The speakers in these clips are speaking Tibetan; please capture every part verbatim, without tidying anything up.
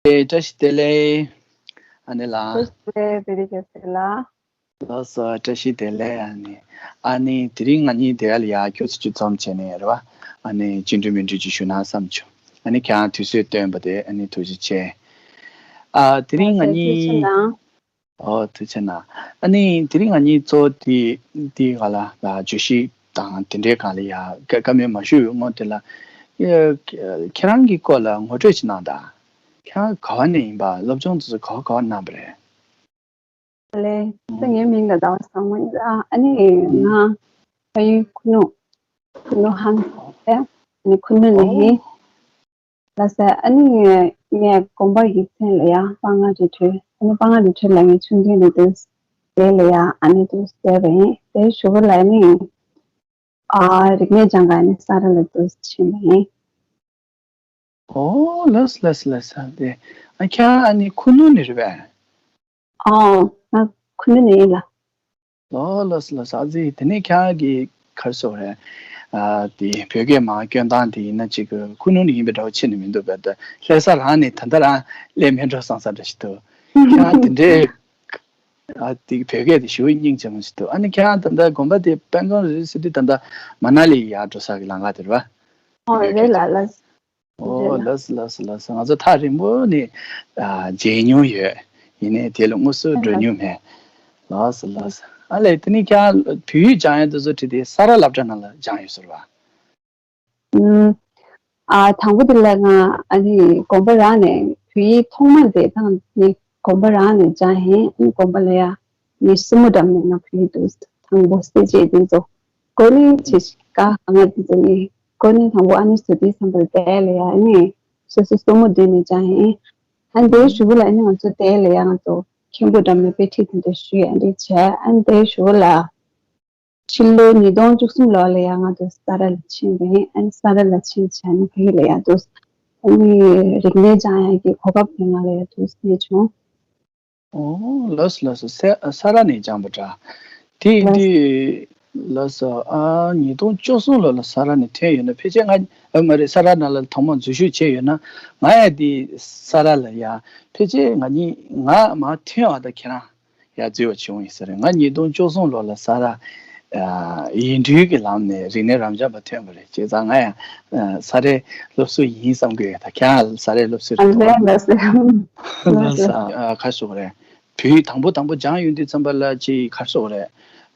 ལགས། བཀྲ་ཤིས་བདེ་ལེགས། ཨ་ནེ་ལགས། བཀྲ་ཤིས་བདེ་ལེགས། བདེ་ལེགས་རྒྱལ་སྲས་ལགས། ལགས་སོ། བཀྲ་ཤིས་བདེ་ལེགས། ཨ་ནེ། ཨ་ནེ་དེ་རིང་ང་གཉིས་དེ་ག་ལ་ཡ་ཁྱོད་ཚོ་ཅིག་འཛོམས་བྱས་ནས་རེད་བ། ཨ་ནེ་བཅིངས་འགྲོལ་མི་འགྲོལ་ཅིག་ཞུ་ན་བསམ་བྱུང་། ཨ་ནེ་ཁྱེད་རང་དུས་ཚོད་བཏོན་པ་དེ་ཨ་ནེ་ཐུགས་རྗེ་ཆེ། ཨ་དེ་རིང་ང་ལགས་སོ། ཐུགས་རྗེ་གནང་། གཉིས། ཨོ་ཐུགས་རྗེ་གནང་། ཨ་ནི་དེ་རིང་ང་གཉིས་གཙོ་བོ་དེ་དེ་ག་ལ་ལ་བརྗོད་གཞི་དང་དེ་འདྲའི་སྒང་ལ་ཡ་བཀའ་བཀའ་མོལ་མ་ཞུས་སྔོན་དེ་ལ། ཡ། ཁྱེད་རང་གི་སྐོར་ལ་ངོ་སྤྲོད་ཅིག་གནང་དང་། ཁྱེད་རང་ག་བ་ནས་ཡིན་པ། སློབ་སྦྱོང་དེ་ཚོ་ག་བ་ག་བ་གནང་བ་རེད། ལགས་སོ། ངའི་མིང་ལ་ཟླ་བ་བཟང་མོ་ཡིན། ཨ་ཨ་ནི་ང་ཕ་ཡུལ་ཁུ་ནུ། ཁུ་ནུ་ཧན་ཟེར། ཨ་ནི་ཁུ་ནུ་ནས་ཡིན། ལགས་སོ། ཨ་ནི་ངས་དགོན་པ་ཡིག་ཚན་ལ་ཡ་དཔའ་ངར་རི་ཁྲོད། ཨ་ནི་དཔའ་ངར་རི་ཁྲོད་ལ་ངས་ཆུང་དུས་ནས་འདུག་དེ་ལ་ཡ་ཨ་ནི་འདུག་བསྡད་པ་ཡིན། དེའི་གཞུག་གུ་ལ་ནི་ཨ་རིག་གནས་སྦྱང་ག་ནི་ས་ར་ལ་འདུག་ཕྱིན་པ་ཡིན། ཨོ་ལགས་སོ་ལགས་སོ་ལགས་སོ། དེ་ཨ་ཁྱེད་ཨ་ནི་ཁུ་ནུ་ནས་རེད་པས། ཨོ། ང་ཁུ་ནུ་ནས་ཡིན་ལགས། ལགས་ལགས་སོ་ལགས་སོ། ཨ་ཙི་དེ་ནས་ཁྱེད་རང་གིས་ག་རེ་ཟེར་དགོས་རེད། ཨ་དེ་བོད་སྐད་མར་སྐྱོན་སྟངས་དེ་ཡིན་ན་ཅིག་ཁུ་ནུ་ནས་ཡིན་པ་འདྲ་བོ་ཁྱོན་ནས་མི་འདུག་པས། ད་སླེབས་ས་རང་ནས་ད་ལྟ་རང་སླེབས་མེད་འགྲོ་བསམ་ས་འདྲ་ཞིག་འདུག་ཁྱེད་རང་དེ་འདྲའི་ཨ་དེ་བོད་སྐད་དེ་ཞེ་པོ་སྙིང་རྗེ་མོ་ཞིག་འདུག་ཨ་ནི་ཁྱེད་རང་ད་ལྟ་དགོན་པ་དེ་པན་ཀོང་རེད་ཟེར་དུས་ད་ལྟ་མ་ན་ལི་ཡར་འགྲོ་ས་གི་ལམ་ཁ་དེ་རེད་པ། ཨོ་རེད་ལགས་ལགས། ཨོ་རེད་ལགས། ལགས་སོ་ལགས་སོ་ལགས་སོ། ང་ཚོ་ཐག་རིང་པོ་ནས་ཨ་མཇལ་མྱོང་ཡོད། ཡིན་ནའི་དེ་ལ་དངོས་སུ་འགྲོ་མྱོང་མེད། ལགས་སོ་ལགས་སོ། ཨ་ལས་དེ་ནས་ཁྱེད་རང་བོད་ཡིག་སྦྱང་ཡ་དེ་ཚོ་ཁྲིད་དེ་ས་ར་སློབ་གྲྭ་ནང་ལ་སྦྱངས་ཡོད་ཟེར་བ། ཨུམ། ཨ་དང་པོ་དེ་ལ་ང་ཨ་ནི་དགོན་པ་རང་ནས་བོད་ཡིག་ཐོག་མ་དེ་དང་ནི་དགོན་པ་རང་ནས་སྦྱངས་ཡིན། ཨ་ནི་དགོན་པ་ལ་ཡ་ངའི་སྲུ་མོ་འགྲམ་ནས་ང་བོད་ཡིག་འདུག་དང་པོ་སེ་བྱས་དེ་ཚོ་གོ་ནི་བྱེད་ཀ་ང་དེ་ཚོ་ངའི་གོ་ནི་དང་པོ་ཨ་ནི་བཟོ་དུས་ཙམ་པ་ལ་དེ་ལ་ཡ་ཨ་ནི་སོ་སོ་སྲུ་མོ་བསྡུས་ནས་སྦྱངས་ཡིན། ཨ་ནི་དེའི་གཞུག་གུ་ལ་ཨ་ནི་ང་ཚོ་དེ་ལ་ཡ་ང་ཚོ་མཁན་པོ་འགྲམ་ནས་དཔེ་ཁྲིད་དེ་འདྲ་ཞུས། ཨ་ནི་བྱས་ཨ་ནི་དེའི་གཞུག་གུ་ལ། ཕྱི་ལོ་ཉིས་སྟོང་བཅུ་གསུམ་ལོ་ལ་ཡང་ང་ཚོ་ས་ར་ལ་ཕྱིན་པ་ཡིན། ཨ་ནི་ས་ར་ལ་ཕྱིན་བྱས་ནས་ཕ་གི་ལ་ཡང་འདུག་ཨ་ནི་རིག་གནས་སྦྱང་ཡག་གི་གོ་སྐབས་དེ་ང་ལ་ཡང་འདུག་རྙེད་བྱུང་། ཨོ་ལགས་སོ་ལགས་སོ། ས་ས་ར་ནས་སྦྱངས་པ་འདྲ། དེ་ལགས། དེ་ལགས་སོ། ཨ་ཉིས་སྟོང་བཅུ་གསུམ་ལོ་ལ་ས་ར་ནས་ཐོན་ཡོད་ན། ཕལ་ཆེར་ང་ཨ་མ་རེད། ས་ར་ནང་ལ་ཐོག་མར་འཛུལ་ཞུགས་བྱས་ཡོད་ན། ང་ཡང་དེ་ས་ར་ལ་ཡང་ཕལ་ཆེར་ང་གཉིས་ང་མར་ཐོན་བ་དང་ཁྱེད་རང་ཡར་འཛུལ་བ་བྱུང་ཡིན་ས་རེད། ང་ཉིས་སྟོང་བཅུ་གསུམ་ལོ་ལ་ས་ར་ཨ་ཡིག་འབྲེལ་གྱི་ལམ་ནས་རིག་གནས་རབ་འབྱམས་པ་ཐོན་པ་རེད། བྱས་ཙང་ང་ཡང་ཨ་ས་རའི་སློབ་ཟུར་ཡིན་བསམ་གྱི་ཡོད། ད་ཁྱེད་རང་ས་རའི་སློབ་ཟུར་རེད་འདུག་ཨ་ལས་ལགས་སེ། ལགས་སོ། ཨ་ག་རེ་ཟེར་དགོས་རེད། བོད་ཡིག་དང་པོ་དང་པོ་སྦྱངས་ཡོང་དུས་ཙམ་པ་ལ་ཅིག་ག་རེ་ཟེར་དགོས་རེད།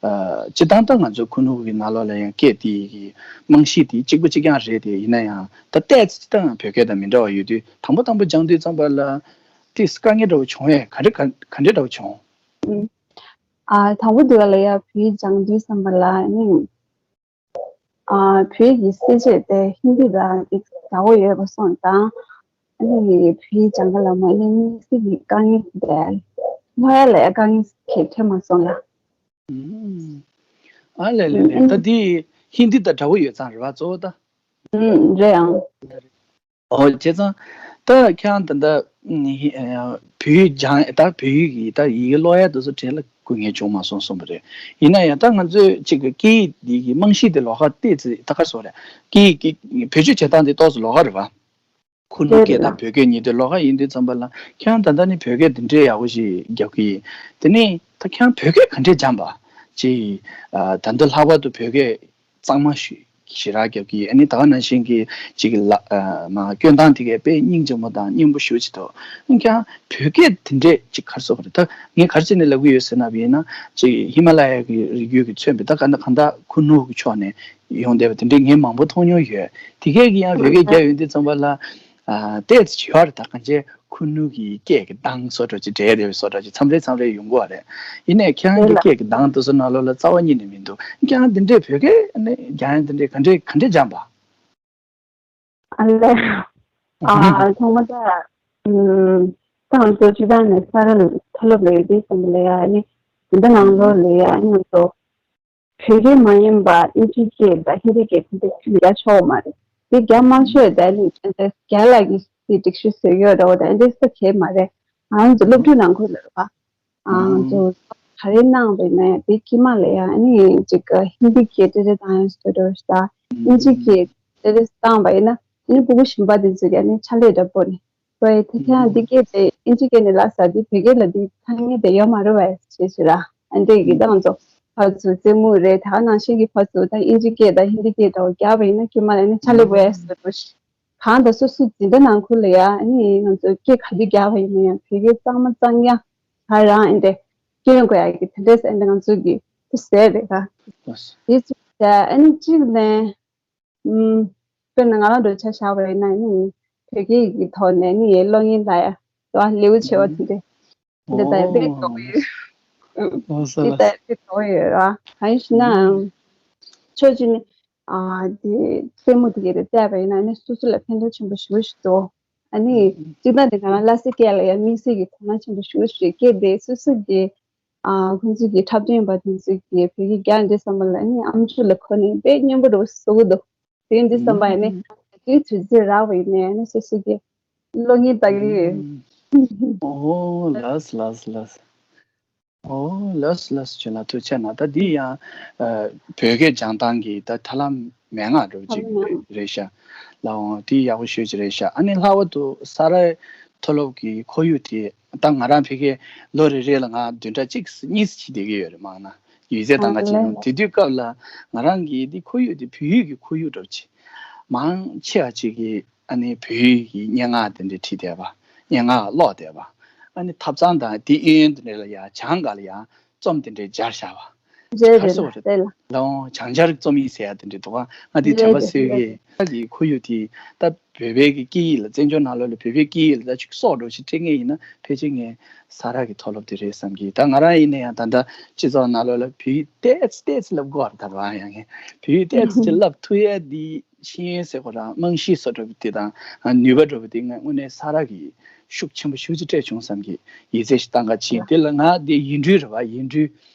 ཨ་སྤྱིར་བཏང་ད་ང་ཚོ་ཁུ་ནུ་གི་ནང་ལོགས་ལ་ཡང་སྐད་དེ་གི་རྨང་གཞི་དེ་གཅིག་པ་གཅིག་རྐྱང་རེད་དེ། ཡིན་ན་ཡང་ད་ཏོག་ཙམ་སྤྱིར་བཏང་བོད་སྐད་དང་མི་འདྲ་བ་ཡོད་དུས། དང་པོ་དང་པོ་སྦྱངས་དུས་ཙམ་པ་ལ་ཏོག་ཙམ་དཀའ་ངལ་འདྲ་བོ་བྱུང་ཡས། ག་འདྲ་ག་ག་འདྲ་འདྲ་བོ་བྱུང་། ཨ་དང་པོ་དེ་ག་ལ་ཡ་བོད་ཡིག་སྦྱང་དུས་ཙམ་པ་ལ་ནི། ཨ་བོད་ཡིག་གི་གསལ་བྱེད་དེ་ཧིན་དི་དང་ཏོག་ཙམ་འདྲ་བོ་ཡོད་པ་སོང་ཙང་། ཨ་ནི་བོད་ཡིག་སྦྱང་ག་ལ་མ་ནི་དམིགས་བསལ་གྱི་དཀའ་ངལ་དེ་ལྷོད་ཡ་ལ་ཡ་དཀའ་ངལ་གང་ཡང་འཕྲད་མ་སོང་ལ། ཨ་ལས་ལས་ལས། ད་འདི་ཧིན་དི་དང་འདྲ་བོ་ཡོད་ཙང་རེད་བ། གཙོ་བོ་ད། ཨུམ་རེད་ཨང་། ཨོ་བྱས་ཙང་ད་ཁྱེད་རང་ད་ལྟ་བོད་ཡིག་སྦྱང་། ད་བོད་ཡིག་གི་ད་ཡི་གེ་ཀློག་ཡ་དེ་ཚོ་གྲས་ལ་སྐུ་ངལ་བྱུང་མ་སོང་གསུངས་པ་རེད། ཡིན་ན་ཡང་ད་ང་ཚོས་གཅིག་གི་སྐད་ཡིག་འདི་གི་རྨང་གཞི་དེ་ལོགས་ཀ་ཏོག་ཙམ་ད་ག་རེ་ཟེར་དགོས་རེད། སྐད་ཡིག་གི་བེད་སྤྱོད་བྱེད་སྟངས་དེ་ཏོག་ཙམ་ལོགས་ཀ་རེད་བ། ཁུ་ནུ་སྐད་དང་བོད་སྐད་གཉིས་དེ་ལོགས་ཀ་ཡིན་དུས་ཙམ་པ་ལ། ཁྱེད་རང་ད་ལྟ་ནི་བོད་སྐད་འདི་འདྲའི་ཡག་པོ་ཞིག་རྒྱབ་ཀྱི་ཡིན། དེ་ནས་ད་ཁྱེད་རང་བོད་སྐད་ག་འདྲས་སྦྱངས་པ། ཅིག་ཨ་ད་ལྟ་ལྷག་པར་དུ་བོད་སྐད་གཙང་མ་ཞིག་ཞེ་དྲག་རྒྱབ་ཀྱི་ཡིན། ཨ་ནི་ད་ག་ནང་བཞིན་གྱི་ཅིག་ལ་ཨ་མ་སྐྱོན་སྟངས་དེ་གས་དཔེ་སྙིང་རྗེ་མོ་དང་སྙན་པོ་ཞེ་པོ་ཅིག་འདུག་ཁྱེད་རང་བོད་སྐད་དེ་འདྲས་ཅིག་ག་རེ་ཟེར་དགོས་རེད། ད་ངས་ག་རེ་བྱས་ནས་ལབ་ཀྱི་ཡོད་ཟེར་ན་ཡིན་ན། ཅིག་ཧི་མ་ལ་ཡ་གི་རི་རྒྱུད་ཀྱིས་མཚོན་པའི་ད་ག་ད་གང་ལྟར་ཁུ་ནུ་གི་ཕྱོགས་ནས་ཡོང་བསྡད་པ་དེ་འདྲས་ངས་མང་པོ་མཐོང་མྱོང་ཡོད། དེ་གས་ཀྱི་ཡང་བོད་སྐད་རྒྱག་ཡོང་དུས་ཙམ་པ་ལ། ཨ་ཏོག་ཙམ་ཡོད་རེད། ད་གང་ཅི་ཁུ་ནུ་གི་སྐད་ཀྱི་གདངས་བཟོ་འདྲ་ཅིག་འདྲེས་བསྡད་པའི་བཟོ་འདྲ་ཅིག་མཚམས་རེ་མཚམས་རེ་ཡོང་གི་ཡོད་རེད། ཡིན་ནའི་ཁྱེད་རང་གི་སྐད་ཀྱི་གདངས་དེ་ཚོ་ནང་ལོགས་ལ་རྩ་བ་ཉིད་ནས་མི་འདུག་ཁྱེད་རང་འདི་འདྲས་བོད་སྐད་ནི་རྒྱག་ཡ་འདི་འདྲས་ག་འདྲས་ག་འདྲས་སྦྱངས་པ། ཨ་ལས། ཨ་ཐོག་མ་ད་ཨུམ་ད་ང་ཚོ་སྤྱིར་བཏང་ནས་ས་ར་ལ་མཐོ་སློབ་ལ་ཡོད་དུས་ཙམ་པ་ལ་ཡ་ནི་འདི་འདྲ་ནང་ལོགས་ལ་ཡ་ནི་ང་ཚོ་བོད་སྐད་མ་ཡིན་པ་ཨིན་ཇི་སྐད་དང་ཧིན་དི་སྐད་དེ་འདྲ་ཁྱོན་ནས་རྒྱག་ཆོག་མ་རེད། དེ་རྒྱག་མ་ཆོག་ད་ནི་རྒྱ་ལ་གི་སི་སྒྲིག་གཞི་བཟོས་ཡོད་རེད་བ། ད་འདི་ས་གས་མ་རེད། ང་ཚོ་སློབ་ཕྲུག་ནང་ཁུལ་ལ་རེད་བ། ང་ཚོ་ག་རེ་གནང་བ་ཡིན་ན་དེ་དཀྱིལ་མ་ལ་ཡ་ཨ་ནི་ཅིག་ཧིན་དི་སྐད་ཏེ་ཏེ་བཏང་ཡ་བཟོ་འདྲ་ཞིག་དང་ཨིན་ཇི་སྐད་ཏེ་ཏེ་བཏང་བ་ཡིན་ན་ཨ་ནི་ཕྲུ་གུ་གཞན་པ་དེ་ཚོ་གི་ཨ་ནི་ཕྱག་ལས་འདྲ་པོ་ནི། བས་ཐ་ཆ་འདི་སྐད་དེ་ཨིན་ཇི་སྐད་ནས་ལབ་ས་འདི་བོད་སྐད་ལ་འདི་ཐ་སྙད་དེ་ཡོད་མ་རེད་བས་ཞེས་ཞུ་ར། ཨ་འདྲས་ཀྱི་ད་ང་ཚོ་ཕར་ཚུར་རྩེད་མོ་རེད། ད་ནང་བཞིན་གྱི་ཕར་ཚུར་ད་ཨིན་ཇི་སྐད་དང་ཧིན་དི་སྐད་དང་རྒྱག་པ་ཡིན་ན་ཁྱི་མ་ལ་ནི་ཆ་ལེ་བས་ཟེར་རོ། གང་ད་སོ་སོའི་འཛིན་གྲྭ་ནང་ཁུལ་ལ་ཡ་ཨ་ནི་ང་ཚོ་སྐད་ག་དུས་རྒྱག་པ་ཡིན་ན་ཡང་བོད་སྐད་གཙང་མ་གཙང་ཡ་ད་རང་ཨ་འདྲས་སྐྱོན་དགོས་ཡ་གི་དེ་འདྲས་ཨ་འདྲས་ང་ཚོ་གི་དེ་ཟེར་རེད་ད། དེ་ཚོ་ད་ཨ་ནི་གཅིག་ནས། ཨུམ། དཔེར་ན་ང་རང་འདྲ་ཆ་བཞག་པ་ཡིན་ན་ནི། བོད་སྐད་ཀྱི་ཐོག་ནས་ནི་ཡའི་གློག་བརྙན་ལ་ཡ། དོ་ལེའུ་ཆེ་བ་དེ་འདྲས། འདི་ལྟ་ཡ་དཔེ་དགའ་བོ་ཡོད། ཨུམ། འདི་ལྟ་ཡ་དཔེ་དགའ་བོ་ཡོད་ར། གང་ཡིན་ཞུ་ན། ཕྱོགས་གཅིག་ནི། ཨ་དེ་ལྟད་མོ་དེ་གའི་དེ་བལྟས་པ་ཡིན་ན་ནི་སོ་སོ་ལ་ཕན་ཐོགས་ཆེན་པོ་ཞེ་པོ་ཞིག་འདུག་ཨ་ནི། སྤྱིར་བཏང་དེ་ང་རང་ལ་སེ་སྐད་ལ་ཡ་དམིགས་བསལ་གྱི་དོ་སྣང་ཆེན་པོ་ཞེ་པོ་ཞིག་སྐད་དེ་སོ་སོ་གི་ཨ་ཁོང་ཚོས་ཀྱི་འཁྲབ་སྟོན་པ་དེ་ཚོས་ཀྱི་བོད་སྐད་རྒྱག་འདི་བསམ་པ་ལ་ནི་ཨམ་ཅོག་ལ་གོ་ནས་དཔེ་སྙན་པོ་འདྲ་བོ་བཟོ་གི་འདུག་དེ་འདི་བསམ་པ་ཡིན་ནས་དེའི་དུས་ཚོད་རག་པ་ཡིན་ནས་ནི་སོ་སོ་གི་གློག་བརྙན་ལྟ་གི་ཡོད། ཨོ་ལགས་ལགས་ལགས། ཨོ་ལགས་ལགས་བྱས་ན་ཐུགས་རྗེ་གནང་། ད་འདི་ཡང་ཨ་བོད་སྐད་སྦྱང་སྟངས་ཀྱི་ད་ཐབས་ལམ་མན་ངག་འདྲ་བོ་ཅིག་རེད་ཤག་ལགས་འོང་། དེ་ཡག་པོ་ཤོས་ཅིག་རེད་ཤག་ཨ་ནི་ལྷག་པར་དུ་ས་རཱ་མཐོ་སློབ་ཀྱི་ཁོར་ཡུག་དེ། ད་ང་རང་ཕ་གིར་ལོ་རེ་རེ་ལ་ང་བདུན་ཕྲག་གཅིག་གཉིས་ཅིག་བསྡད་ཀྱི་ཡོད་རེད་མང་ན། ཡོད་ཚད་ད་ང་ཅིག་ཡོང་། དེ་དུས་སྐབས་ལ་ང་རང་གི་འདི་ཁོར་ཡུག་དེ་བོད་ཡིག་གི་ཁོར་ཡུག་འདྲ་བོ་ཅིག་མང་ཆེ་བ་ཅིག་གིས་ཨ་ནི་བོད་ཡིག་གི་སྙན་ངག་དེ་འདྲ་བྲིས་བསྡད་པ། སྙན་ངག་ཀློག་བསྡད་པ། ཨ་ནི་ཐབ་ཚང་དང་དེ་གཡས་གཡོན་དེ་འདྲ་ལ་ཡ་བྱང་ག་ལ་ཡ་རྩོམ་དེ་འདྲ་སྦྱར་བཞག་པ། རེད་ག་རེ་ཟེར་བ་རེད། རེད་ལ། ལའང་བྱང་སྦྱར་རྩོམ་ཡིག་ཟེར་ཡ་དེ་འདྲ་འདུག་ག་ང་དེ་དྲན་པ་གསོས་ཀྱི། ད་གི་ཁོར་ཡུག་དེ་ད་བོད་པའི་གི་སྐད་ཡིག་ལ་བཙན་བྱོལ་ནང་ལོགས་ལ་བོད་པའི་སྐད་ཡིག་ལ་ད་ཅིག་སྲོག་འདྲ་བོ་ཞིག་སྤྲད་མཁན་ཡིན་ན་ཕལ་ཆེར་ངས་ས་རཱ་གི་མཐོ་སློབ་དེ་རེད་བསམ་གི། ད་ང་རང་ཡིན་ན་ཡང་ད་ལྟ་སྤྱི་ཚོགས་ནང་ལོགས་ལ་བོད་ཡིག་ཏོག་ཙམ་ཏོག་ཙམ་བསླབ་དགོས་པ་རེད། ད་རང་ཡང་ངས་བོད་ཡིག་ཏོག་ཙམ་ཅིག་བསླབ་ཐུབ་ཡ་དེ་ཤེས་ཡོན་ཟེར་དགོས་ར་རྨང་གཞི་བཟོ་འདྲ་བོ་དེ་དང་ནུས་པ་འདྲ་བོ་དེ་ངས་དངོས་གནས་ས་རཱ་གི་ཤུགས་ཆེན་པོ་ཞེ་པོ་ཅིག་སྤྲད་བྱུང་བསམ་གི། ཡིག་ཚད་ཞིག་བཏང་ག་ཕྱིན་དེ་ལ་ང་དེ་ཡིག་འབྲུ་རེད་བ། ཡིག་འབྲུ་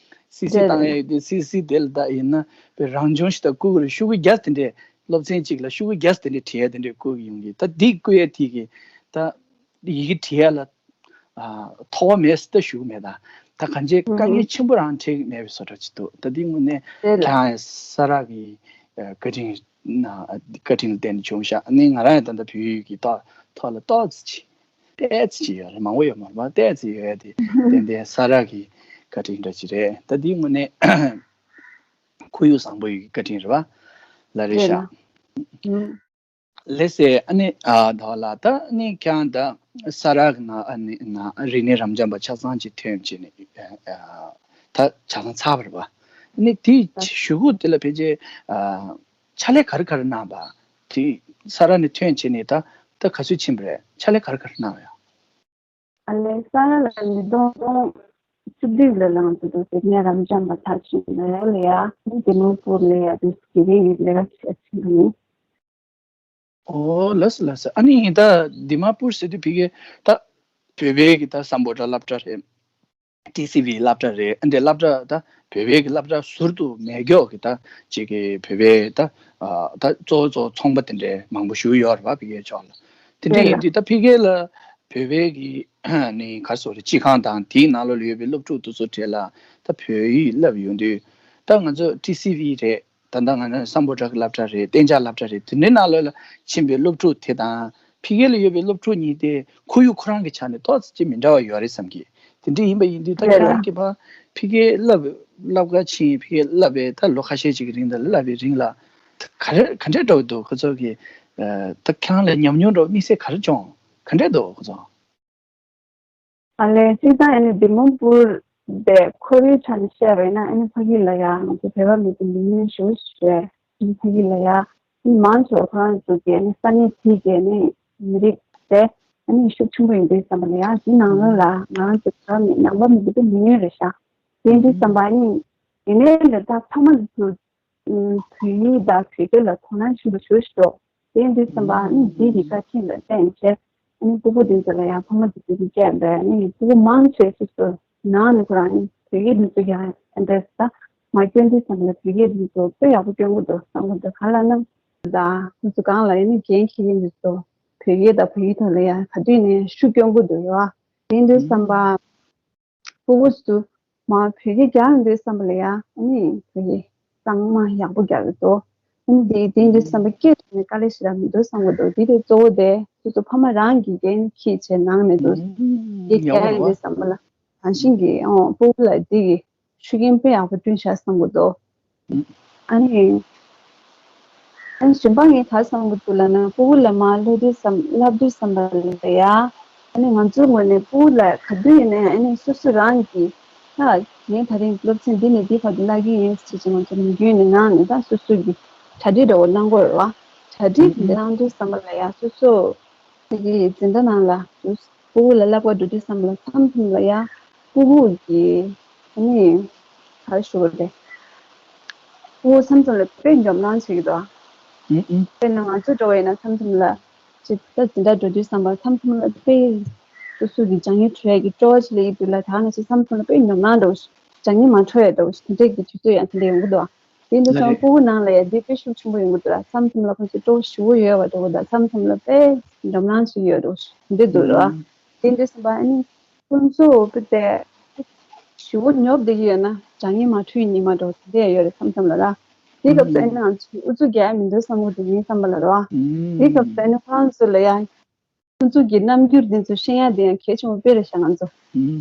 སིག་སིག་རེད་བཏང་རེད། ཡས་དེ་སིག་སིག་དེ་ལ་ད་ཡིན་ན་པའི་རང་བྱུང་ཞིག་ད་བསྐུར་དགོས་རེད། ཤོག་གུ་བརྒྱ་དེ་འདྲས་སློབ་ཚན་གཅིག་ལ་ཤོག་གུ་བརྒྱ་དེ་འདྲས་བྲིས་ཡ་དེ་འདྲས་བསྐུར་གི་ཡོང་གི། ད་འདི་བསྐུར་ཡ་དེ་གི་ད་ཡི་གེ་བྲིས་ཡ་ལ་ཨ་ཐོགས་པ་མེད་ཟེར་ད་ཞུ་གི་མེད། ད་ད་གང་ཅི་དཀའ་ངལ་ཆེན་པོ་རང་འཕྲད་ཀྱི་མེད་པའི་བཟོ་འདྲ་ཅིག་འདུག་ད་འདི་དངོས་གནས་རེད་ལ། ཁྱེད་རང་ས་རཱ་གི་ཨ་བཀའ་དྲིན་ན་བཀའ་དྲིན་ལ་བརྟེན་ནས་བྱུང་ཤག་ཨ་ནི་ང་རང་ཡང་ད་ལྟ་བོད་ཡིག་གི་ཐོག་ཐོག་ལ་ཏོག་ཙམ་ཅིག་ཏོག་ཙམ་ཅིག་ཡོད་རེད། མང་པོ་ཡོད་མ་རེད་པ། ཏོག་ཙམ་ཡོད་ཡ་དེ་ཏན་ཏན་ས་རཱ་གི་བཀའ་དྲིན་འདྲ་ཅིག་རེད། ད་འདི་དངོས་གནས་ཁོར་ཡུག་བཟང་པོ་ཡི་བཀའ་དྲིན་རེད་པ། ལགས་རེད་ཤག་ལགས་སེ། ཨ་ནི་ཨ་ད་ལ་ད་ཨ་ནི་ཁྱེད་རང་ད་ས་རཱ་གི་ནང་ཨ་ནི་ནང་རིག་གནས་རབ་འབྱམས་པ་ཆ་ཚང་ཅིག་ཐོན་བྱས་ནས་ཨ་ད་ཆ་ཚང་ཚར་བ་རེད་པ། ཨ་ནི་དེའི་གཞུག་གུ་དེ་ལ་ཕལ་ཆེར་ཨ་ཕྱག་ལས་ག་རེ་ག་རེ་གནང་པ། དེ་ས་རཱ་ནས་ཐོན་བྱས་ནས་ད་ད་ག་ཚོད་ཕྱིན་པ་རེད། ཕྱག་ལས་ག་རེ་ག་རེ་གནང་ཡ། ཨ་ལས་ས་རཱ་ལ་ཉིས་སྟོང་བཅུ་དྲུག་ལ་ལངས་ཏེ་འདུག་ཟེར་ནས་རབ་འབྱམས་པ་མཐར་ཕྱིན་ནས་ལ་ཡ་དེ་མོ་པུར་ལ་ཡ་དེ་དགེ་རྒན་གྱི་ལས་ཀ་བྱེད་ཕྱིན་པ་ཡིན། ཨོ་ལགས་སོ་ལགས་སོ། ཨ་ནི་ད་དི་མ་པུར་ཟེར་དུས་ཕ་གི་ད་བོད་པའི་གི་ད་སམ་བྷོ་ཊ་སློབ་གྲྭ་རེད། ཊི་སི་ཝི་སློབ་གྲྭ་རེད། ཨ་འདྲའི་སློབ་གྲྭ་ད་བོད་པའི་གི་སློབ་གྲྭ་ཟུར་དུ་མེད་མཁན་གྱི་ད་ཅིག་གི་བོད་པའི་ད་ཨ་ད་གཙོ་བོ་གཙོ་བོ་ཚོང་པ་དེ་འདྲའི་མང་པོ་ཞིག་ཡོད་རེད་པ། ཕ་གིའི་ཕྱོགས་ལ་དེ་འདྲ་རེད་ཡིན་ལ། དུས་ད་ཕ་གི་ལ་བོད་པའི་གི་ནི་ག་རེ་ཟེར་དགོས་རེད། སྤྱི་ཁང་དང་དེའི་ནང་ལོགས་ལ་ཡོད་པའི་སློབ་ཕྲུག་དེ་ཚོ་གྲས་ལ་ད་བོད་ཡིག་བསླབ་ཡོང་དུས་ད་ང་ཚོ་ཊི་སི་ཝི་རེད། ད་ལྟ་ང་ཚོ་སམ་བྷོ་ཊ་གི་སློབ་གྲྭ་རེད། གཏན་འཇགས་སློབ་གྲྭ་རེད། དེ་འདྲའི་ནང་ལོགས་ལ་ཕྱིན་པའི་སློབ་ཕྲུག་དེ་དང་ཕ་གི་ལ་ཡོད་པའི་སློབ་ཕྲུག་གཉིས་དེ་ཁོར་ཡུག་ཁོ་རང་གི་ཆ་ནས་ཏོག་ཙམ་ཅིག་མི་འདྲ་བ་ཡོད་རེད་བསམ་གི། དེ་འདྲ་ཡིན་པ་ཡིན་དུས་ད་རེད་ཁྱེད་རང་ལ། གིས་ཕ་ཕ་གིར་བསླབ་བསླབ་ག་ཕྱིན། ཕ་གིར་བསླབ་པའི་ད་ལོ་ཁ་ཤས་ཅིག་གི་རིང་ད་བསླབ་པའི་རིང་ལ་ག་རེ་ག་འདྲས་འདྲ་བོ་འདུག་ཁོ་ཚོ་གི་ད་ཁྱེད་རང་ལ་ཉམས་མྱོང་འདྲ་བོ་དམིགས་བསལ་ག་རེ་བྱུང་། ག་འདྲས་འདུག་ཁོ་ཚོ། ཨ་ལས་སྤྱིར་བཏང་ཨ་ནི་དི་མ་པུར་དེ་ཁོར་ཡུག་ཆ་ནས་བཤད་པ་ཡིན་ན་ཨ་ནི་ཕ་གི་ལ་ཡ་ང་ཚོ་བོད་པ་མི་ཚོ་མི་ཉུང་ཤོས་རེད། ཨ་ནི་ཕ་གི་ལ་ཡ་ཨ་ནི་མང་ཆེ་བ་ཁོ་རང་ཚོ་གི་ཨ་ནི་ས་གནས་དེ་གི་ཨ་ནི་མི་རིགས་དེ་ཨ་ནི་ཤུགས་ཆེན་པོ་ཡིན་པས་བསམ་པ་ལ་ཡ་དེ་ནང་ལོགས་ལ་ང་རང་ཚོ་བོད་པ་མི་ནང་པ་མི་ཚོ་མི་ཉུང་རེད་ཤག་དེ་འདྲའི་བསམ་པ་ཨ་ནི་ཡིན་ནའི་ལ་ད་ཕ་མ་ཚོ་བོད་ཡིག་དང་བོད་སྐད་ལ་དོ་སྣང་ཆེན་པོ་ཞེ་པོ་ཞིག་འདུག་དེ་འདི་བསམ་པ་ཨ་ནི་འདི་ཡི་བཀའ་དྲིན་ལ་བརྟེན་བྱས་ཨ་ནི་སྤུ་གུ་འདི་ཚོ་ལ་ཡང་ཕ་མ་ཚོ་འདི་འདྲ་བྱས་པས་ཨ་ནི་སྤུ་གུ་མང་ཆེ་སོ་སོ་ནང་ནས་ཁོ་རང་ཨ་ནི་བོད་སྐད་འདི་ཚོ་ཡང་ཨ་འདྲས་ད་མ་སྐྱོན་འདི་བསམ་ལ་བོད་སྐད་འདི་ཚོ་དཔེ་ཡག་པོ་སྐྱོན་གི་འདུག་བསམ་གི་འདུག་གང་ལབ་ན་ད་ཁོ་ཚོ་གང་ལ་ཨ་ནི་འགན་འཁྱེར་མཁན་འདི་ཚོ་བོད་སྐད་དང་བོད་ཡིག་ཐོག་ལ་ཡང་ག་དུས་ནས་ཤུགས་སྐྱོན་གི་འདུག་རེད་བ། དེ་འདི་བསམ་པ། སྤུ་གུ་ཚོ་མ་བོད་སྐད་རྒྱག་འདོད་བསམ་པ་ལ་ཡ་ཨ་ནི་བོད་སྐད་གཙང་མ་ཡག་པོ་རྒྱག་གི་འདུག་ཨ་ནི་དེ་དེ་འདི་བསམ་པ་སྐད་དྲག་ནས་དཀའ་ལས་ཞེ་དྲག་མི་འདུག་བསམ་གི་འདུག་དེ་དེ་གཙོ་བོ་དེ་ སོ་སོ་ཕ་མ་རང་གིས་འགན་འཁྱེར་བྱས་ནང་ནས་འདུག་ཨུམ། འདི་ཡག་པོ་རེད་བ། གལ་ཡིན་བསམ་པ་ལ། ཨ་ཤིང་གི་ཨོ་སྤུ་གུ་ལ་འདི་གི་ཤུགས་རྐྱེན་དཔེ་ཡག་པོ་བསྐྲུན་ཤག་བསམ་གྱི་འདུག་ཨུམ། ཨ་ནི། ཨ་ནི་གཞན་པ་ངས་ག་བསམ་གྱི་འདུག་ལབ་ན། སྤུ་གུ་ལ་མར་སློབ་དུས་བསམ་བསླབ་དུས་བསམ་པ་ལ་ཡ། ཨ་ནི་ང་ཚོའི་ངོས་ནས་སྤུ་གུ་ལ་ག་དུས་ཡིན་ནའི་ཨ་ནི་སོ་སོ་རང་གིས། ད་ངས་ད་རིང་སློབ་ཚན་འདི་ནས་འདི་བར་དུ་བསླབ་ཀྱི་ཡིན་ཟེར་བྱས་ང་ཚོ་ནམ་རྒྱུན་ནས་ནང་ནས་ད་སོ་སོ་གིས་གྲ་སྒྲིག་འདྲ་བོ་གནང་དགོས་རེད་བ། གྲ་སྒྲིག་ཨུམ། འདི་གནང་དུས་བསམ་པ་ལ་ཡ་སོ་སོ། དེ་གི་འཛིན་གྲྭ་ནང་ལ་སྤུ་གུ་ལ་བསླབ་ག་འགྲོ་དུས་བསམ་པ་ལ་མཚམས་མཚམས་ལ་ཡ་སྤུ་གུ་གི་ཨ་ནི་ག་རེ་ཞུ་དགོས་རེད། སྤུ་གུ་མཚམས་མཚམས་ལ་དཔེ་འཇོམས་སྣང་བྱེད་ཀྱི་འདུག་ཨ། ཨུ་ཨུ། དཔེར་ན་ང་ཚོ་འགྲོ་བ་ཡིན་ན་མཚམས་མཚམས་ལ་ཅིག་ད་འཛིན་གྲྭ་འགྲོ་དུས་བསམ་པ་མཚམས་མཚམས་ལ་དཔེ་སོ་སོ་གི་སྦྱང་ཡུལ་བྲལ་གྱི་སྤྲོ་བ་ཅིག་སླེབས་ཀྱི་འདུག་ལ། ད་ང་ཚོ་མཚམས་མཚམས་ལ་དཔེ་འཇོམས་སྣང་འདྲ་བོ་ཞིག་སྦྱང་ཡུལ་མ་འཕྲོད་ཡ་འདྲ་བོ་ཞིག་དེ་འདྲས་ཀྱི་དུས་ཚོད་ཡང་དེ་འདྲས་ཡོང་གི་འདུག་ཨ། དེ་འདྲ་ལ་སོང་རེད། སྤུ་གུ་ནང་ལ་ཡ་འདི་དཔེ་ཤུགས་ཆེན་པོ་ཡོང་གི་འདུག་ལ། མཚམས་མཚམས་ལ་ཁོ་ཚོ་སྤྲོ་བོ་ཞེ་པོ་ཡོད་པ་འདྲ་བོ་དང་མཚམས་མཚམས་ལ་དཔེ་འཇོམས་སྣང་ཞིག་ཡོད་འདྲ་བོ་ཞིག་དེ་འདྲས་འདུག་ར། ཨུ། དེ་འདྲས་སོང་པ་ཨ་ནི་ཁོ་ཚོ་དཔེ་དེ་ཞེ་པོ་ཉོབ་བསྡད་ཀྱི་ཡོད་ན་སྦྱང་ཡུལ་མ་འཕྲོད་ཉི་མ་འདྲ་བོ་དེ་འདྲས་ཡོད་རེད་མཚམས་མཚམས་ལ་ར། དེ་སྐབས་སུ་ཨ་ནི་ང་ཚོས་ཨུ་ཚུགས་རྒྱག་ཡ་མི་འདུག་བསམ་གྱི་འདུག་ངའི་བསམ་པ་ལ་རེད་བ། དེ་སྐབས་སུ་ཨ་ནི་ཁོ་རང་ཚོ་ལ་ཡ། ཁོ་ཚོ་གི་རྣམ་འགྱུར་འདི་ཚོ་ཤེས་ཡ་དེ་ཡང་གལ་ཆེན་པོ་དཔེ་རེད་ཤག་ང་ཚོ།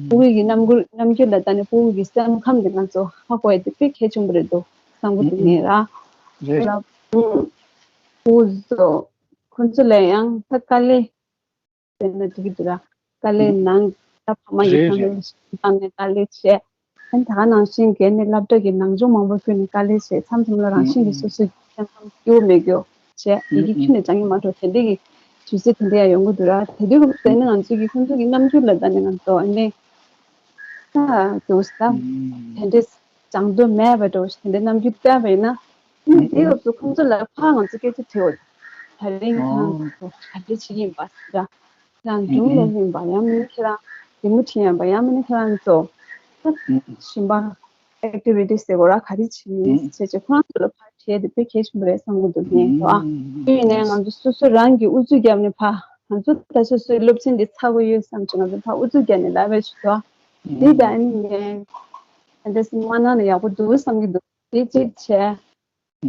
ཕྲུ་གུ་གི་རྣམ་འགྱུར་རྣམ་འགྱུར་ལ་ལྟ་ནས་ཕྲུ་གུ་གི་སེམས་ཁམས་དེ་ང་ཚོ་ཧ་གོ་ཡ་དེ་དཔེ་གལ་ཆེན་པོ་རེད་འདུག་བསམ་གྱི་འདུག་ངས་ར། རེད། ལ་ཕྲུ་གུ་ཚོ་ཁོ་ཚོ་ལ་ཡང་ད་དཀའ་ལས། དེ་ནས་འགྲིག་གི་འདུག་ར། དཀའ་ལས་ནང་ད་ཕ་མ་ཡི་རེད་ཁང་རེད། ནས་བཏང་ནས་དཀའ་ལས་བྱས། ཨ་ནི་ད་ག་ནང་བཞིན་གལ་ནས་སློབ་གྲྭ་གི་ནང་སྦྱོང་མང་པོ་བསྐྱོན་ནས་དཀའ་ལས་བྱས་མཚམས་མཚམས་ལ་རང་བཞིན་གྱིས་སོ་སོའི་སེམས་ཁམས་སྐྱོ་བོ་མེད་སྐྱོ་བྱས་ཡི་གེ་ཁྱོན་ནས་སྦྱང་གི་མ་འགྲོ་དེ་འདྲས་ཀྱི་དུས་ཚོད་དེ་འདྲས་ཡང་ཡོང་གི་འདུག་ར། དེ་དུས་སྐབས་དེ་ནི་ང་ཚོ་གི་ཁོང་ཚོ་གི་རྣམ་འགྱུར་ལ་ལྟ་ནས་ང་ཚོ་ཨ་ནི་ད་དུས་ད་དེ་འདྲས་སྦྱང་འདོད་མེད་པ་འདྲ་བོ་ཞིག་དེ་འདྲས་རྣམ་འགྱུར་བསྟན་པ་ཡིན་ན་ཨ་ནི་དེའི་སྐབས་སུ་ཁོང་ཚོ་ལ་ཕར་ང་ཚོ་སྐད་ཆ་དྲིས་འོ། ད་རིང་ཁྱེད་རང་ཚོ་ག་འདྲས་བྱེད་ཀྱི་ཡིན་པ་ཟེར་ར། ཁྱེད་རང་སྒྲུང་ལབ་ཡིན་པ་ཡང་མིན་ན་ཁྱེད་རང་རི་མོ་བྲིས་ཡིན་པ་ཡང་མིན་ན་ཁྱེད་རང་ཚོ་ད་གཞན་པ་ཨེག་ཊི་བི་ཊི་ཟེར་དགོས་ར་ག་རེ་བྱེད་ཡིན་ཟེར་བྱས་ཁོ་རང་ཚོ་ལ་ཕར་དྲིས་དེ་དཔེ་གལ་ཆེན་པོ་རེད་བསམ་གྱི་འདུག་ངས་ར། དེ་ཡིན་ནའི་ང་ཚོ་སོ་སོ་རང་གིས་ཨུ་ཚུགས་བརྒྱབ་ནས་ཕར་ང་ཚོ་ད་སོ་སོའི་སློབ་ཚན་འདི་ཚར་དགོས་ཡོད་བསམ་བྱས་ང་ཚོ་ཕར་ཨུ་ཚུགས་བརྒྱབ་ནས་ལབ་པའི་ཆུ་ཚོད་འདི་ད་ཨ་ནི་ངས་ཨ་འདྲ་སེ་མ་གནང་ན་ཡག་པོ་འདུག་བསམ་གྱི་འདུག་དེ་གཅིག་བྱས།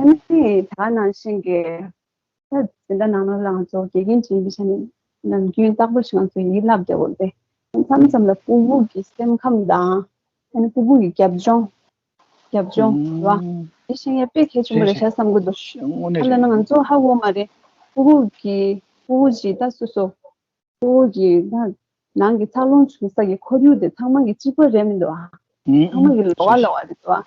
ཨ་ནི་ད་ནང་བཞིན་གྱི་ད་འཛིན་གྲྭ་ནང་ལོགས་ལ་ང་ཚོ་དགེ་རྒན་ཅིག་ཡིན་པའི་ཆ་ནས་ནམ་རྒྱུན་རྟག་པར་ཞིག་ང་ཚོ་ཡིད་བསླབ་བསྡད་ཡོད་རེད། མཚམས་མཚམས་ལ་ཕྲུ་གུ་གི་སེམས་ཁམས་དང་ཨ་ནི་ཕྲུ་གུ་གི་རྒྱབ་ལྗོངས་རྒྱབ་ལྗོངས་རེད་བ། དེ་ཤེས་ཡ་དཔེ་གལ་ཆེན་པོ་རེད་ཤག་བསམ་གྱི་འདུག་དངོས་གནས་ཨ་ལ་རེད། ན་ང་ཚོ་ཧ་གོ་མ་རེད། ཕྲུ་གུ་གི་ཕྲུ་གུ་ཞིག་ད་སོ་སོ། ཕྲུ་གུ་གི་ད་ནང་གི་འཚར་ལོངས་བྱུང་ས་ཀྱི་ཁོར་ཡུག་དེ་ཚང་མ་གི་གཅིག་པ་རེད་མི་འདུག་ཨ། ཚང་མ་གི་ལོགས་ཀ་ལོགས་ཀ་རེད་འདུག་ཨ།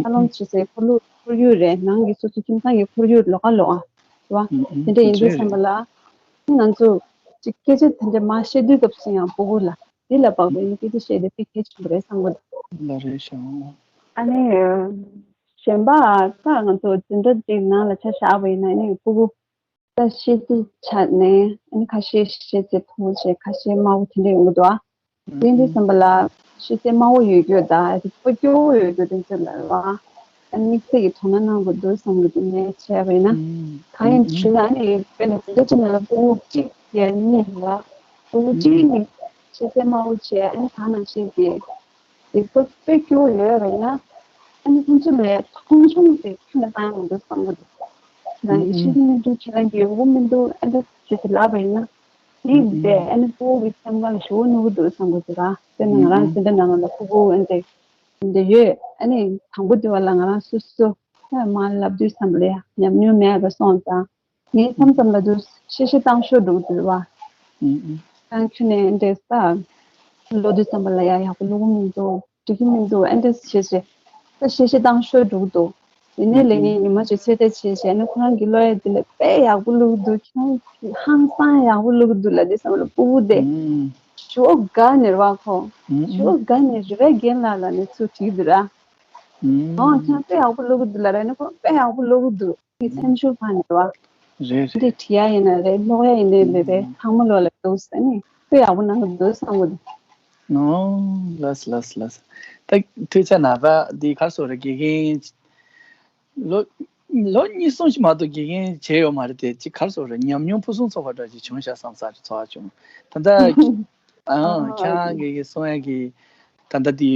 འཚར་ལོངས་བྱེད་སའི་ཁོར་ཡུག་ཁོར་ཡུག་རེད། ནང་གི་སོ་སོ་ཁྱིམ་ཚང་གི་ཁོར་ཡུག་ལོགས་ཀ་ལོགས་ཀ་རེད་བ། དེ་འདྲ་ཡིན་དུས་བསམ་པ་ལ་ང་ཚོ་ཅིག་སྐད་ཆ་དེ་འདྲ་མ་བཤད་དུས་སྐབས་སུ་ཡང་ཕྲུ་གུ་ལ་དེ་ལ་དཔག་པའི་སྐད་ཆ་བཤད་དེ་དཔེ་གལ་ཆེན་པོ་རེད་བསམ་གི་འདུག་ལ་རེད་ཤག་ཨ་ནི་གཞན་པ་ད་ང་ཚོ་འཛིན་གྲྭ་གཅིག་ནང་ལ་ཆ་བཞག་པ་ཡིན་ན་ཨ་ནི་ཕྲུ་གུ་ད་ཤེས་ཚད་ཆ་ནས་ཨ་ནི་ཁ་ཤས་ཤེས་ཚད་མཐོ་བོ་བྱས་ཁ་ཤས་དམའ་བོ་དེ་འདྲ་ཡོང་གི་འདུག་ཨ། དེ་འདྲ་བསམ་པ་ལ་ཤེས་ཚད་དམའ་བོ་ཡོད་རྒྱུ་དང་རིག་པ་སྐྱོ་བོ་ཡོད་རྒྱུ་དེ་ཚོ་ལ་ར་ཨ་ནི་དམིགས་བསལ་གྱི་དོ་སྣང་གནང་དགོས་འདུག་བསམ་གི་འདུག་ངས་བྱས་པ་ཡིན་ན། གང་ཡིན་ཞུས་ན་ཨ་ནི་དཔེར་ན་འཛིན་གྲྭ་གཅིག་ནང་ལ་ཕྲུ་གུ་གཅིག་ཡང་གཉིས་ལ་ཕྲུ་གུ་གཅིག་གཉིས་ཤེས་ཚད་དམའ་བོ་བྱས་ཨ་ནི་གང་ནང་བཞིན་གྱི་རིག་པ་དཔེ་སྐྱོ་བོ་ཡོད་པ་ཡིན་ན་ཨ་ནི་ཁོང་ཚོ་ལ་མཐོང་ཆུང་དེ་ཁྱོན་ནས་བཏང་ཡོང་འདུག་བསམ་གི་འདུག་ང་གི་ཤེས་ཀྱི་མི་འདུག་ཁྱེད་རང་གི་ཡོང་གི་མི་འདུག་ཨ་འདྲ་ཞིག་ལབ་པ་ཡིན་ན་དེ་དེ་ཨ་ནི་ཕྲུ་གུ་གི་སེམས་ཁམས་ལ་ཞེ་པོ་གནོད་ཀྱི་འདུག་བསམ་གི་འདུག་ར། དཔེར་ན་ང་རང་འཛིན་གྲྭ་ནང་ལ་ཕྲུ་གུ་ཨ་འདྲ་འདྲ་ཡོད། ཨ་ནི་དང་པོ་དེ་བ་ལ་ང་རང་སོ་སོ་མར་ལབ་དུས་བསམ་པ་ལ་ཡ་ཉམས་མྱོང་མེད་པ་སོང་ཙང་། ངས་མཚམས་མཚམས་ལ་དུ་གཤེ་གཤེ་བཏང་ཤོར་འགྲོ་གི་འདུག་བ། ཨུ་ཨུ། ད་ཁྱོད་ནས་འདྲེ་ས། ལོ་དུས་ཙམ་པ་ལ་ཡ་ཡག་པོ་ཀློག་གི་མི་འདུག་འགྲིག་གི་མི་འདུག་ཨེ་འདྲེ་བྱེད་བྱེད། ད་གཤེ་གཤེ་བཏང་ཤོར་འགྲོ་གི་འདུག་ཡིན་ནའི་ལས་ངས་ཉི་མ་གཅིག་ཚོད་ལྟ་བྱེད་བྱས་ནས་ཁོ་རང་གི་ཀློག་ཡ་དེ་ལས་དཔེ་ཡག་པོ་ཀློག་གི་འདུག་ཁྱོད་ཧང་སང་ཡག་པོ་ཀློག་གི་འདུག་ལབ་དུས་ཙམ་པ་ལ་སྤུ་གུ་དེ་ཞོ་དགའ་ནས་རེད་བ་ཁོ། ཞོ་དགའ་ནས་རེ་བ་རྒན་ལགས་ལ་ནས་ཚུར་བྲིས་འདུག་ར། ཨོ་ཁྱོད་དཔེ་ཡག་པོ་ཀློག་གི་འདུག་ལབ་ར་ནས་ཁོ་དཔེ་ཡག་པོ་ཀློག་གི་འདུག་ངའི་སེམས་ཤུགས་འཕར་ནས་བ། རེད་རེད། འདི་བྲིས་ཡ་ཡིན་ན་རེད། ཀློག་ཡ་ཡིན་ནའི་མེད་རེད། ཚང་མ་ལོ་ལ་འདུག་ཟེར་ནས་དཔེ་ཡག་པོ་གནང་གི་འདུག་བསམ་གི་འདུག་ནོ། ལགས་ལགས་ལགས། ད་ཐོས་ཆ་ན་ད་འདི་གར་སོ་རེད། དགེ་རྒན་ལོ་ལོ་གཉིས་གསུམ་ཞིག་མ་གཏོགས་དགེ་རྒན་བྱས་ཡོད་མ་རེད་དེ། ཅིག་གར་སོ་རེད། ཉམས་མྱོང་ཕུན་སུམ་ཚོགས་པ་འདྲ་ཅིག་བྱུང་ཤག་བསམ་ས་རེད། ཚོར་བ་བྱུང་། ད་ལྟ་ཨ་ཁྱེད་རང་གི་གསུང་ཡ་གི་ད་ལྟ་འདི།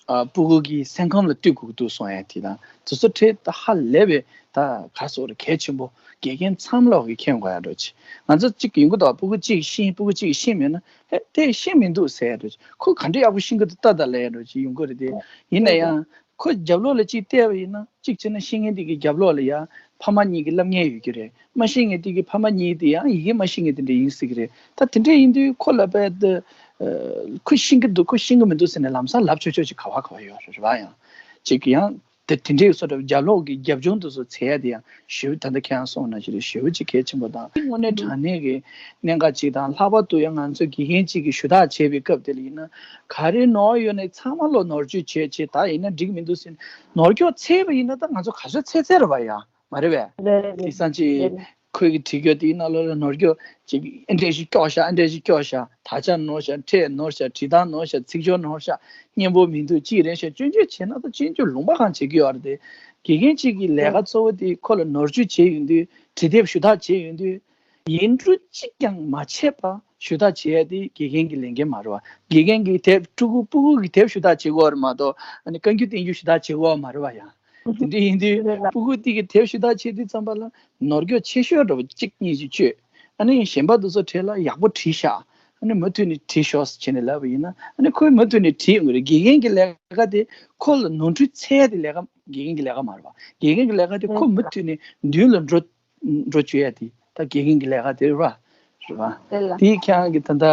ཨ་སྤུ་གུ་གི་སེམས་ཁམས་ལ་ལྟོས་དགོས་ཀྱི་འདུག་གསུང་ཡ་དེ་དང་དེ་ཚོ་ཁྲིད་ད་ཧ་ལས་པའི་ད་ག་སོགས་རེ་གལ་ཆེན་པོ། དགེ་རྒན་ཚང་མ་ལོག་གི་མཁྱེན་དགོས་ཡ་འགྲོ་ཆེ། ང་ཚོ་གཅིག་ཡོང་གི་འདུག་སྤུ་གུ་གཅིག་ཤེས་སྤུ་གུ་གཅིག་ཤེས་མེད་ན་ཧེ་དེ་ཤེས་མི་འདུག་ཟེར་ཡ་འགྲོ་ཆེ། ཁོ་ག་འདྲ་ཡག་པོ་ཤེས་ཀྱི་འདུག་ལྟ་ད་ལས་ཡ་འགྲོ་ཆེ་ཡོང་གི་རེད་དེ། ཡིན་ན་ཡང་ཁོ་རྒྱབ་ལོགས་ལ་གཅིག་བལྟས་པ་ཡིན་ན་གཅིག་བྱས་ན་ཤེས་མཁན་དེ་གི་རྒྱབ་ལོགས་ལ་ཡ་ཕ་མ་གཉིས་ཀྱི་སློབ་གཉེར་ཡོད་ཀྱི་རེད། མ་ཤེས་མཁན་དེ་གི་ཕ་མ་གཉིས་དེ་ཡང་ཡི་གེ་མ་ཤེས་མཁན་དེ་འདྲ་ཡིན་སྲིད་ཀྱི་རེད། ད་དེ་འདྲ་ཡིན་དུས་ཁོ་ལ་བས་ད་ཁོ་ཤེས་ཀྱི་འདུག་ཁོ་ཤེས་ཀྱི་མི་འདུག་ཟེར་ནས་ལམ་སང་ལབ་ཆོག་ཆོག་ཅིག་ག་བ་ག་བ་ཡོད་རེད་བ། ཡང་ཅིག་ཡང་དེ་དེ་འདྲའི་བཟོ་འདྲ་རྒྱབ་ལོགས་ཀྱི་རྒྱབ་ལྗོངས་དེ་ཚོ་འཚོལ་ཡ་དེ་ཡང་ཞེ་པོ་ད་ལྟ་ཁྱེད་རང་གསུངས་ནང་བཞིན་རེད། ཞེ་པོ་ཅིག་གལ་ཆེན་པོ་དང་དངོས་གནས་དྲང་གནས་ཀྱི་གནད་འགག་ཅིག་དང་། ལྷག་པར་དུ་ཡང་ང་ཚོ་དགེ་རྒན་གཅིག་གིས་ཞུ་དག་བྱེད་པའི་སྐབས་དེ་ལ་ཡིན་ན་ག་རེ་ནོར་ཡོད་ནའི་ཚང་མ་ལོ་ནོར་བཅོས་བྱས་བྱས་ད་ཡིན་ན་འགྲིག་མི་འདུག་ཟེར་ནོར་འཁྱོག་འཚོལ་བ་ཡིན་ན་ད་ང་ཚོ་ག་ཚོད་འཚོལ་འཚོལ་རེད་བ་ཡ། མ་རེད་བས། རེད་རེད། དེང་སང་ཅིག་རེད་རེད། ཁོས་ཀྱི་བྲིས་རྒྱུ་དེའི་ནང་ལོགས་ལ་ནོར་འཁྱོག་ཅིག་ཨེ་འདྲས་ཞིག་འཁྱོག་ཤག་ཨེ་འདྲས་ཞིག་འཁྱོག་ཤག་དག་ཆ་ནོར་ཤག་ཕྲད་ནོར་ཤག་བྲིས་སྟངས་ནོར་ཤག་ཚིག་སྦྱོར་ནོར་ཤག་སྙན་པོ་མི་འདུག་ཅིག་རེད་ཤག་སྐྱོན་བརྗོད་བྱས་ན་ད་སྐྱོན་བརྗོད་ལུང་པ་གང་བྱེད་ཀྱི་ཡོད་རེད་དེ། དགེ་རྒན་གཅིག་གི་ལས་ཀ་གཙོ་བོ་དེ་ཁོ་ལ་ནོར་བཅོས་བྱས་ཡོང་དུས་བྲིས་དེབ་ཞུ་དག་བྱས་ཡོང་དུས། ཡིག་འབྲུ་གཅིག་ཀྱང་མ་ཆད་པ་ཞུ་དག་བྱེད་ཡ་དེ་དགེ་རྒན་གྱི་ལས་འགན་མ་རེད་བ། དགེ་རྒན་གྱིས་དེབ་ཕྲུ་གུ་སྤུ་གུ་གི་དེབ་ཞུ་དག་བྱེད་དགོས་པ་རེད་མ་གཏོགས་ཨ་ནི་བཀའ་འགྱུར་བསྟན་འགྱུར་ཞུ་དག་བྱེད་དགོས་པ་མ་རེད་བ་ཡ། དེ་འདྲ་ཡིན་དུས་རེད་ལ། སྤུ་གུ་དེ་གི་དེབ་ཞུ་དག་བྱེད་དུས་ཙམ་པ་ལ་ནོར་འཁྱོག་ཆེ་ཤོས་འདྲ་བོ་གཅིག་གཉིས་ཤིག་བཅོས། ཨ་ནི་གཞན་པ་དེ་ཚོ་གྲས་ལ་ཡག་པོ་བྲིས་ཤག་ཨ་ནི་མུ་མཐུད་ནས་བྲིས་ཤོག་ཟེར་བྱས་ནས་ལབ་པ་ཡིན་ན་ཨ་ནི་ཁོས་མུ་མཐུད་ནས་བྲིས་ཡོང་གི་རེད། དགེ་རྒན་གྱི་ལས་ཀ་དེ་ཁོ་ལ་ནོར་འཁྲུལ་འཚོལ་ཡ་དེ་ལས་ཀ་དགེ་རྒན་གྱི་ལས་ཀ་མ་རེད་བ། དགེ་རྒན་གྱི་ལས་ཀ་དེ་ཁོ་མུ་མཐུད་ནས་མདུན་ལ་འགྲོ་འགྲོ་བཅུག་ཡ་དེ་ད་དགེ་རྒན་གྱི་ལས་ཀ་དེ་རེད་བ། རེད་བ། རེད་ལ། དེ་ཁྱེད་རང་གི་ད་ལྟ་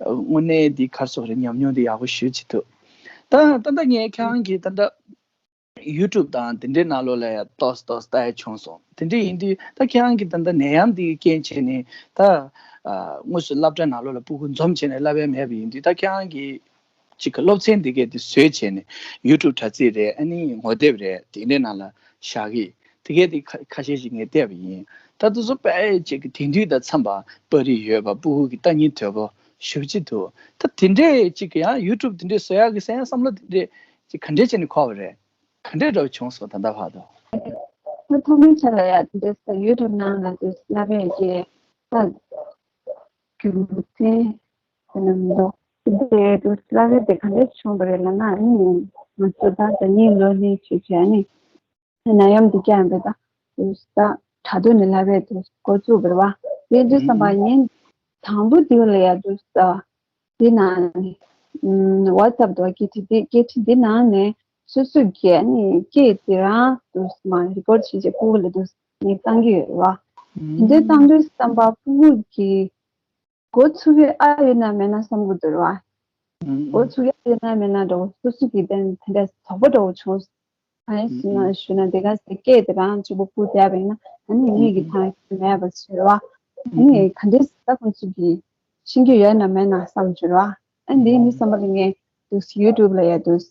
དངོས་གནས་དེ་ག་རེ་ཟེར་དགོས་རེད། ཉམས་མྱོང་དེ་ཡག་པོ་ཞེ་པོ་ཅིག་འདུག་ད་ད་ལྟ་ངས་ཁྱེད་རང་གི་ད་ལྟ་ཡུ་ཊུབ་དང་དེ་འདྲའི་ནང་ལོགས་ལ་ཡང་ཏོག་ཙམ་ཏོག་ཙམ་ལྟ་ཡ་བྱུང་སོང་། དེ་འདྲ་ཡིན་དུས་ད་ཁྱེད་རང་གི་ད་ལྟ་ནད་ཡམས་འདི་གི་རྐྱེན་བྱས་ནས་ད་ཨ་དངོས་སུ་སློབ་གྲྭ་ནང་ལོགས་ལ་སྤུ་གུ་འཛོམས་བྱས་ནས་བསླབ་ཡ་མེད་པ་ཡིན་དུས་ད་ཁྱེད་རང་གི་གཅིག་གི་སློབ་ཚན་འདི་གས་དེ་བཟོས་བྱས་ནས་ཡུ་ཊུབ་དྲ་ཚིགས་རེད། ཨ་ནི་ངོ་དེབ་རེད། དེ་འདྲའི་ནང་ལ་བཞག་གི། དེ་གས་དེ་ཁ་ཁ་ཤས་ཤིག་ངས་བལྟས་པ་ཡིན། ད་དེ་ཚོ་དཔེ་གཅིག་གི་དེང་དུས་དང་འཚམས་པ་པར་རིས་ཡོད་པ། སྤུ་གུ་གི་ལྟ་སྙིང་དོད་པོ་ཞེ་པོ་ཅིག་འདུག་ད་དེ་འདྲས་གཅིག་གི་ཡང་ཡུ་ཊུབ་དེ་འདྲས་བཟོ་ཡག་གི་སེམས་བསམ་བློ་དེ་འདྲས་ཅིག་ག་འདྲས་བྱས་ནས་འཁོར་བ་རེད། ག་འདྲས་འདྲ་བོ་བྱུང་སོང་ད་ལྟ་བར་དུ། ང་ཐོག་མའི་ཆ་ལ་ཡ་དེ་འདྲས་ཡུ་ཊུབ་ནང་ལ་དེ་བསླབ་པའི་གི་ད་རྒྱུ་མཚན་དེ་ནམ་འདུག་དེ་འདྲས་དེ་བསླབ་པའི་དེ་ག་འདྲས་བྱུང་བ་རེད་ལབ་ན། ཨ་ནི་ང་ཚོ་ད་ཟླ་ཉིན་ལོ་ལོན་བྱེད་བྱས་ཨ་ནི། ནད་ཡམས་འདི་རྐྱེན་པས་ད་དུས་ད་དྲ་ཐོག་ནས་ལབ་པའི་དུས་འགོ་བཙུགས་པ་རེད་བ། དེ་དུས་ཙམ་པ་ཉིན་དང་པོ་དེ་ལ་ཡ་དུས་ད་འདི་ནང་ནས་ཝ་ཙབ་དུ་སྐད་འཕྲིན་འདི་སྐད་འཕྲིན་འདི་ནང་ནས་སོ་སོ་གིས་ནི་སྐད་དེ་རང་དུས་མ་རི་ཀོཌ་བྱེད་བྱེད་ཕྲུ་གུ་ལ་དུས་ངས་བཏང་གི་ཡོད་རེད་བ། དེ་འདྲའི་བཏང་དུས་ཙམ་པ་ཕྲུ་གུ་གིས་འགོ་ཚུགས་ཡ་ཨ་ཡོད་ན་མེད་ན་བསམ་གི་འདུག་ར། འགོ་ཚུགས་ཡ་ཨ་ཡོད་ན་མེད་ན་འགྲོ་སོ་སོ་གི་དེ་དེ་འདྲ་དོགས་པ་འདྲ་བོ་བྱུང་། གང་ཡིན་ཟེར་ན་ཞུ་ན་དེ་ག་ཟེ་སྐད་དེ་རང་གཅིག་པོ་ཕུ་བསྡད་པ་ཡིན་ན་ཨ་ནི་མིག་གི་ཐང་མེད་པ་ཟེར་བ། ཨ་ནི་ག་འདྲས་ད་ཁོང་ཚོ་གི་ཤེས་ཀྱི་ཡོད་ན་མེད་ན་བསམ་ཟེར་བ། ཨ་ནི་དེ་ནི་བསམ་པ་ལ་ངས་དུས་ཡུ་ཊུབ་ལ་ཡ་དུས་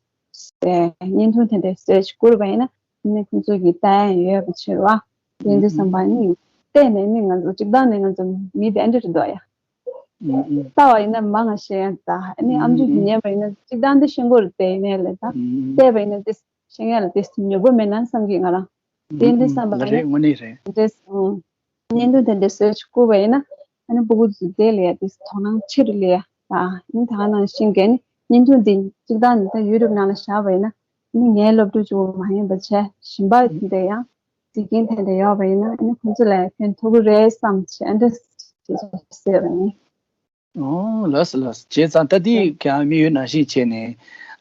བརྙན་ཐུང་དེ་འདྲ་སེར་ཆ་བསྐུར་བ་ཡིན་ན་ཨ་ནི་ཁོང་ཚོ་གི་ལྟ་ཡ་ཡོད་པ་ཟེར་བ། དེ་འདྲ་བསམ་པ་ནི་བལྟས་ནས་ནི་ང་ཚོ་གཅིག་དང་ནས་ང་ཚོ་མི་དེ་འདྲ་རེད་འདུག་ཡ། ལྟ་བ་ཡིན་ན་མ་ང་ཤེས་ཡ་ད་ཨ་ནི་ཨམ་ཅོག་གི་ཉན་པ་ཡིན་ན་གཅིག་དང་དེ་ཤེས་དགོས་རེད་དེ་ཡིན་ནའི་ལས་ད་བལྟས་པ་ཡིན་ན་དེ་ཤེས་ཡ་ལ་དེ་ནུས་པ་མེད་ན་བསམ་གི་ང་རང་དེ་འདྲ་བསམ་པ་ཡིན་ན་རེད་དངོས་གནས་རེད། དེ་བསམ་བསྙན་ཐུང་དེ་འདྲ་བཟོས་བསྐུར་བ་ཡིན་ན་ཨ་ནི་སྤུ་གུ་ཚོ་དེ་ལ་ཡ་དེ་དོ་སྣང་ཆེ་རུ་སླེབས་ཡ་ད་ཨ་ནི་ད་ག་ནང་བཞིན་གྱི་ཨ་ནི་བརྙན་ཐུང་དེ་གཅིག་དང་ནི་ད་ཡུ་ཊུབ་ནང་ལ་བཞག་པ་ཡིན་ན་ཨ་ནི་ངའི་སློབ་ཕྲུག་གཅིག་པོ་མ་ཡིན་པ་བྱས་གཞན་པ་དེ་འདྲ་ཡང་། དེ་གིན་དེ་འདྲ་ཡོད་པ་ཡིན་ན་ཨ་ནི་ཁོང་ཚོ་ལ་ཕན་ཐོགས་ཀྱི་རེད་བསམ་བྱས་ཨ་འདྲ་ཞིག་ཟེར་བ་ཡིན། ཨོ་ལགས་སོ་ལགས་སོ། བྱས་ཙང་ད་དེ་ཀྱང་དམིགས་ཡུལ་ནང་བཞིན་བྱས་ནས་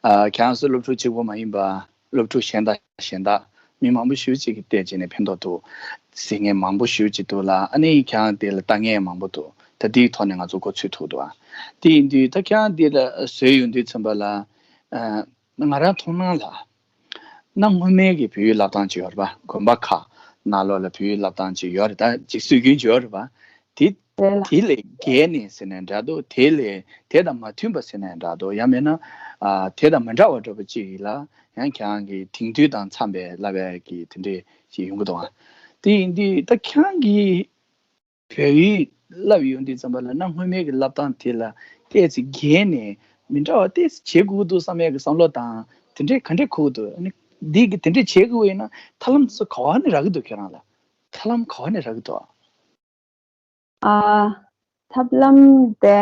ཨ་ཁྱེད་རང་ཚོ་སློབ་ཕྲུག་གཅིག་པོ་མ་ཡིན་པ་སློབ་ཕྲུག་གཞན་དག་གཞན་དག་མི་མང་པོ་ཞེ་པོ་ཅིག་གིས་བལྟས་བྱས་ནས་ཕན་ཐོགས་འདུག་ཟེར་མཁན་མང་པོ་ཞེ་པོ་ཅིག་འདུག་ལ། ཨ་ནི་ཁྱེད་རང་དེ་ལ་ལྟ་མཁན་མང་པོ་འདུག་ད་དེའི་ཐོག་ནས་ང་ཚོ་གོ་ཚུལ་ཐུག་འདུག་ཨ། དེ་ཡིན་དུས་ད་ཁྱེད་རང་དེ་ལ་བཟོས་ཡོང་དུས་ཙམ་པ་ལ་ཨ། ང་རང་མཐོང་སྣང་ལ། གནའ་སྔོན་མའི་གི་བོད་ཡིག་བསླབ་སྟངས་ཅིག་ཡོད་རེད་པ། དགོན་པ་ཁག་ནང་ལོགས་ལ་བོད་ཡིག་བསླབ་སྟངས་ཅིག་ཡོད་རེད། ད་ཅིག་སྲོལ་རྒྱུན་ཅིག་ཡོད་རེད་པ། དེ་རེད་ལ། དེ་ལས་བརྒལ་ནས་ཟེར་ནའི་འདྲ་འདུག་དེ་ལས་དེ་དང་མ་མཐུན་པ་ཟེར་ནའི་འདྲ་འདུག་ཡང་མིན་ན་ཨ་དེ་དང་མི་འདྲ་བ་འདྲ་པོ་ཅིག་ལ་ཡང་ཁྱེད་རང་གི་དེང་དུས་དང་འཚམས་པའི་བསླབ་པའི་གི་དེ་འདྲས་ཅིག་ཡོང་གི་འདུག་ཨ། དེ་ཡིན་དུས་ད་ཁྱེད་རང་གི་བོད་ཡིག་བསླབ་ཡོང་དུས་ཙམ་པ་ལ་གནའ་སྔོན་མའི་གི་བསླབ་སྟངས་དེ་ལ་ཏོག་ཙམ་བརྒལ་ནས་མི་འདྲ་བ་ཏོག་ཙམ་བྱེད་དགོས་ཀྱི་འདུག་བསམ་ཡས་ཀྱི་བསམ་བློ་དང་དེ་འདྲས་ག་འདྲས་འཁོར་གྱི་འདུག་ཨ་ནི་འདི་གི་དེ་འདྲས་བྱེད་དགོས་ཡིན་ན་ཐབས་ལམ་ཚོ་ག་བ་ནས་རག་གི་འདུག་ཁྱེད་རང་ལ་ཐབས་ལམ་ག་བ་ནས་རག་གི་འདུག་ཨ། ཐབས་ལམ་དེ་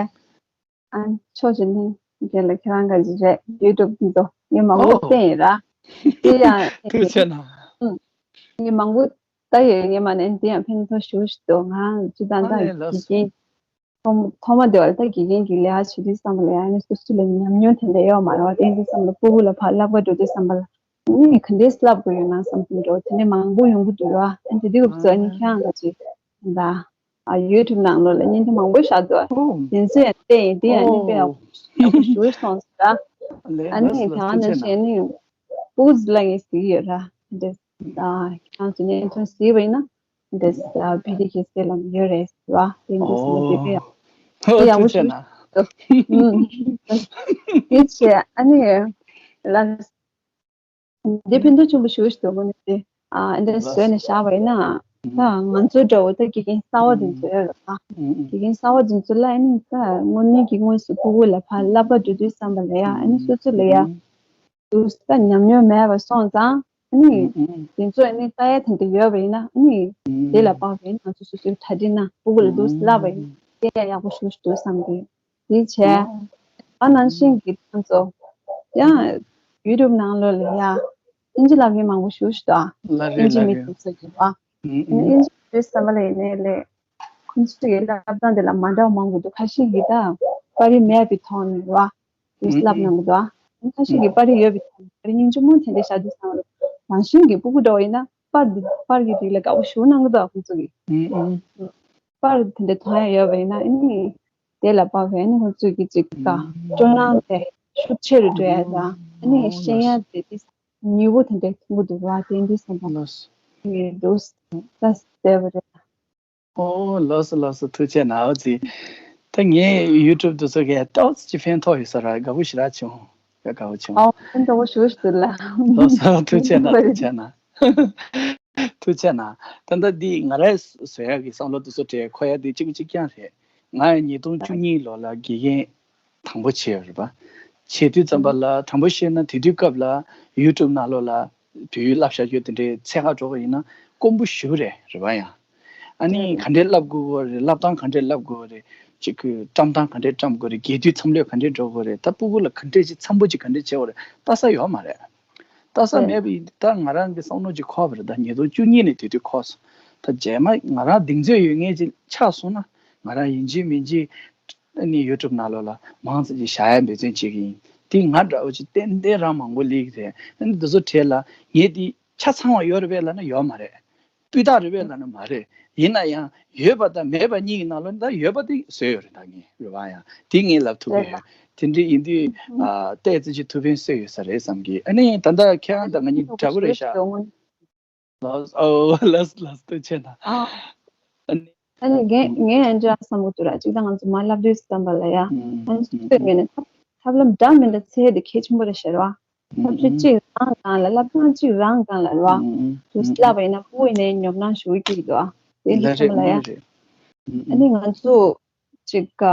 ཨ་ཕྱོགས་གཅིག་ནས་རྒན་ལགས་ཁྱེད་རང་ག་ཅི་རེད་ཡུ་ཊུབ་འདི་ཚོ་ ངས་མང་པོ་ཨོ། བསྟན་ཡོད་ར། དེ་ཡང་ཐུགས་རྗེ་ཆེ་གནང་། ཨུམ། ངས་མང་པོ་ལྟ་ཡོད། ངས་མ་ནས་འདི་ཡང་ཕན་ཐོགས་ཞེ་པོ་ཞིག་འདུག་ང་སྤྱིར་བཏང་ཨ་ད་ལས་ལགས་དགེ་སོ། རྒན་ཐོག་མ་ཐོག་མ་དེ་བར་ད་དགེ་རྒན་གྱི་ལས་ཀ་བྱེད་དུས་ཙམ་པ་ལ་ཡང་ནི་སོ་སོ་ལ་ཉམས་མྱོང་དེ་འདྲ་ཡོད་མ་རེད་བ། དེ་འདྲ་ཙམ་ལ་སྤུ་གུ་ལ་ཕར་བསླབ་ག་འགྲོ་དུས་ཙམ་པ་ལ་ནི་ག་འདྲས་བསླབ་དགོས་ཡོད་ན་བསམ་གྱིན་འགྲོ། དེ་ནས་མང་པོ་ཡོང་གི་འདུག་ར། ཨ་ནི་དེ་དུས་སྐབས་སུ་ཨ་ནི་ཁྱེད་རང་ག་ཅིག་ད་ཨ་ཡུ་ཊུབ་ནང་ལོགས་ལ་བརྙན་ཐུང་མང་པོ་བཞག་འདུག་ཨོ། དེ་ཚོ་ཡང་བལྟས་ཡིན། དེ་ཡང་ཨ་ནི་དཔེ་ཡག་ཨོ། པོ་ཞེ་པོ་སོང་ཟེར་ར། ལས་ཨ་ནི་ལགས་ལགས་ཐང་ཐུགས་རྗེ་ཆེ་ནས་གནང་། ཨ་ནི་སྤུ་གུ་ཚོ་ལ་ངས་ཟེར་གྱི་ཡོད་ར། འདི་ཨ་ཁྱེད་རང་ཚོ་བརྙན་ཐུང་གཟིགས་པ་ཡིན་ན། འདི་ཨ་བི་ཌི་ཁེ་སེ་ལ་ཡོད་རེད་ཟེར་བ། དེ་འདི་སོང་བ་དེ་དཔེ་ཡག་ཨོ་དེ་ཡག་པོ་ཐུགས་རྗེ་ཞུ་གནང་། ཞུ། ཨུམ། དེ་བྱས་ཨ་ནི་ལ་འདི་ཕན་ཐོགས་ཆེན་པོ་ཞུ་ཞུ་དགོས་ནི་དེ་ཨ་འདི་བཟོས་ནས་བཞག་པ་ཡིན་ན། ད་ང་ཚོ་འདྲ་བོ་ད་དགེ་རྒན་གསར་བ་དེ་ཚོ་ཡོད་རེད་པ། དགེ་རྒན་གསར་བ་དེ་ཚོ་ལ་ཨ་ནི་ད་དངོས་གནས་ཀྱི་དངོས་སུ་སྤུ་གུ་ལ་ཕར་བསླབ་པ་འགྲོ་དུས་ཙམ་པ་ལ་ཡ་ཨ་ནི་སོ་སོ་ལ་ཡ་དུ་ས་ཉམས་མྱོང་མེད་པ་སོང་ཙང་ཨ་ནི་ཨུམ་ཨུམ། དེ་ཚོ་ཨ་ནི་ལྟ་ཡ་དེ་འདྲ་ཡོད་པ་ཡིན་ན་ཨ་ནི་ཨུམ། དེ་ལ་དཔག་པའི་ང་ཚོ་སོ་སོའི་གྲ་སྒྲིག་ན་སྤུ་གུ་ལ་དུ་ས་བསླབ་པ་ཡིན་ན་དེ་ཡང་ཡག་པོ་ཞེ་པོ་ཞིག་འདུག་བསམ་གི། དེ་བྱས་ཨ་ནང་བཞིན་གྱི་ང་ཚོ་ཡང་ཡུ་ཊུབ་ནང་ལོགས་ལ་ཡ་ཨིན་ཇི་ལབ་མཁན་མང་པོ་ཞེ་པོ་ཞིག་འདུག་ཨ་ལ་རེད་ཨིན་ཇི་ལ་མི་རེད། དེ་ཚོ་ཡོད་པ། ཨུམ་ཨ་ནི་ཨུམ། ཨིན་ཇི་བོད་ས་མ་ལ་ཡིན་ནའི་ལས། ཁོང་ཚོ་ཡི་བསླབ་སྟངས་དེ་ལ་མ་འདྲ་བ་མང་པོ་འདུག་ཁ་ཤས་ཀྱིས་ད་པར་རིས་མེད་པའི་ཐོག་ནས་རེད་བ། དེ་ཨུམ་བསླབ་ཨུམ། གནང་གི་འདུག་ཨ་ཁ་ཤས་ཀྱིས་པར་རིས་ཡོད་པའི་ཐོག་ནས་པར་རིས་སྙིང་རྗེ་མོ་དེ་འདྲ་བཞག་དུས་ཙང་རང་བཞིན་གྱི་སྤུ་གུ་འདྲ་བོ་ཡིན་ན་པར་འདི་པར་གྱི་རིགས་ལ་དགའ་པོ་ཞེ་པོ་གནང་གི་འདུག་ཨ་ཁོང་ཚོ་གིས། ཨུམ་ཨུམ། པར་དེ་འདྲ་མཐོང་ཡ་ཡོད་པ་ཡིན་ན་ཨ་ནི་དེ་ལ་དཔག་པའི་ཨ་ནི་ཁོང་ཚོ་གི་ཅིག་ག་ཨུམ། སྤྲོ་སྣང་དེ་ཤུགས་ཆེ་རུ་འགྲོ་ཡ་དང་ཨ་ནི་ཨོ་ཤེས་ལགས་ཡ་དེ་དེ་མྱུར་པོ་དེ་འདྲ་མཐོང་གི་འདུག་བ། དེ་འདྲ་བསམ་པ་ལགས་འདུག་ད་བསྡད་པ་རེད། ཨོ་ལགས་སོ་ལགས་སོ། ཐུགས་རྗེ་གནང་། ཨོ་ཙི། ད་ངའི་ཡུ་ཊུབ་དུ་ཚོ་གས་ཏོག་ཙི་ཕན་ཐོགས་ཡོད་ས་ར། དགའ་པོ་ཞེ་དྲག་བྱུང་། ཡ་དགའ་པོ་བྱུང་། ཨོ་ཕན་ཐོགས་པོ་ཞེ་པོ་ཞིག་འདུག་ལ། ལགས་སོ་ཐུགས་རྗེ་གནང་། ཐུགས་རྗེ་གནང་། ཐུགས་རྗེ་གནང་། ད་ལྟ་འདི་ང་རའི་བཟོ་ཡག་གི་བསམ་བློ་དུ་ཚོ་བྲེལ་ཁོ་ཡ་འདི་གཅིག་པ་གཅིག་རྐྱང་རེད། ང་ཡང་ཉིས་སྟོང་བཅུ་གཉིས་ལོ་ལ་དགེ་རྒན་དང་པོ་བྱས་ཡོད་རེད་པ། བྱེད་དུས་ཙམ་པ་ལ་དྲང་པོ་བཤད་ན་དེ་དུས་སྐབས་ལ་ཡུ་ཊུབ་ནང་ལོགས་ལ་བོད་ཡིག་བསླབ་བྱ་རྒྱུ་དེ་འདྲའི་འཚོལ་ག་འགྲོ་བ་ཡིན་ན་དཀོན་པོ་ཞེ་པོ་རེད་རེད་པ། ཡང་ཨ་ནི་ག་འདྲས་བསླབ་དགོས་རེད། བསླབ་སྟངས་ག་འདྲས་བསླབ་དགོས་རེད། ཅིག་གི་བཀྲམ་སྟངས་ག་འདྲས་བཀྲམ་དགོས་རེད། རྒྱས་བསྡུས་མཚམས་ལེབ་ག་འདྲས་འགྲོ་དགོས་རེད། ད་སྤུ་གུ་ལ་ག་འདྲས་ཅིག་འཚམ་པོ་ཅིག་ག་འདྲས་བྱེད་དགོས་རེད། ལྟ་ས་ཡོད་མ་རེད། ལྟ་ས་མེད་པ་ཡིན་དུས་ད་ང་རང་གི་བསམ་བློ་ཅིག་འཁོར་བ་རེད། ད་ཉིས་སྟོང་བཅུ་གཉིས་ནས་དེ་དུས་འཁོར་སོང་། ད་རྗེས་མ་ང་རང་གདེང་ཚོད་ཡོད་མཁན་ཅིག་ཆགས་སོང་ན་ང་རང་ཡིན་གཅིག་མིན་གཅིག་ཨ་ནི་ཡུ་ཊུབ་ནང་ལོགས་ལ་མང་ཙམ་ཅིག་བཞག་ཡ་འབད་བརྩོན་བྱེད་ཀྱི་ཡིན། དེ་ང་འདྲ་བོ་ཅིག་ཏན་ཏན་རང་མང་པོ་སླེབས་ཀྱི་རེད། ཨ་ནི་འདི་ཚོ་གྲས་ལ་ངས་དེ་ཆ་ཚང་བ་ཡོད་རེད་པས་ལབ་ན་ཡོད་མ་རེད། སྤུས་དག་རེད་པས་ལབ་ན་མ་རེད། ཡིན་ན་ཡང་ཡོད་པ་དང་མེད་པ་གཉིས་ཀྱི་ནང་ལོགས་ནས་ད་ཡོད་པ་དེ་བཟོས་ཡོད་རེད། ད་ངས་རེད་པ། ཡང་དེ་ངས་ལབ་ཐུབ་ཀྱི་ཡོད། དེ་འདྲ་ཡིན་དུས་ཨ་ཏོག་ཙམ་ཅིག་ཐུགས་ཕན་གསོས་ཡོད་ས་རེད་བསམ་གི། ཨ་ནི་ད་ལྟ་ཁྱེད་རང་དང་ང་གཉིས་འདྲ་པོ་རེད་ཤག་ལགས་ཨོ་ལགས་ལགས་ཐུགས་རྗེ་གནང་། ཨ་ནི་ངས་ངས་ཨ་འདྲ་བསམ་གི་འདུག་ར། གཅིག་ད་ང་ཚོ་མར་བསླབ་དུས་ཙམ་པ་ལ་ཡ་ང་ཚོ་ཚོད་མེད་ན་ཐབས་ལམ་འདྲ་མི་འདྲ་འཚོལ་ཡ་དེ་གལ་ཆེན་པོ་རེད་ཤག་ར། ཐབས་ཤེས་གཅིག་རང་སྒང་ལ་བསླབ་སྟངས་གཅིག་རང་སྒང་ལ་ར། དུ་བསླབ་པ་ཡིན་ན་སྤུ་གུ་ཡིན་ནའི་ཉོབ་སྣང་ཞེ་པོ་སྐྱེ་གི་འདུག་ཨ། དེ་འདྲ་ཙམ་པ་ལ་ཡ་ཨ་ནི་ང་ཚོ་གཅིག་ག་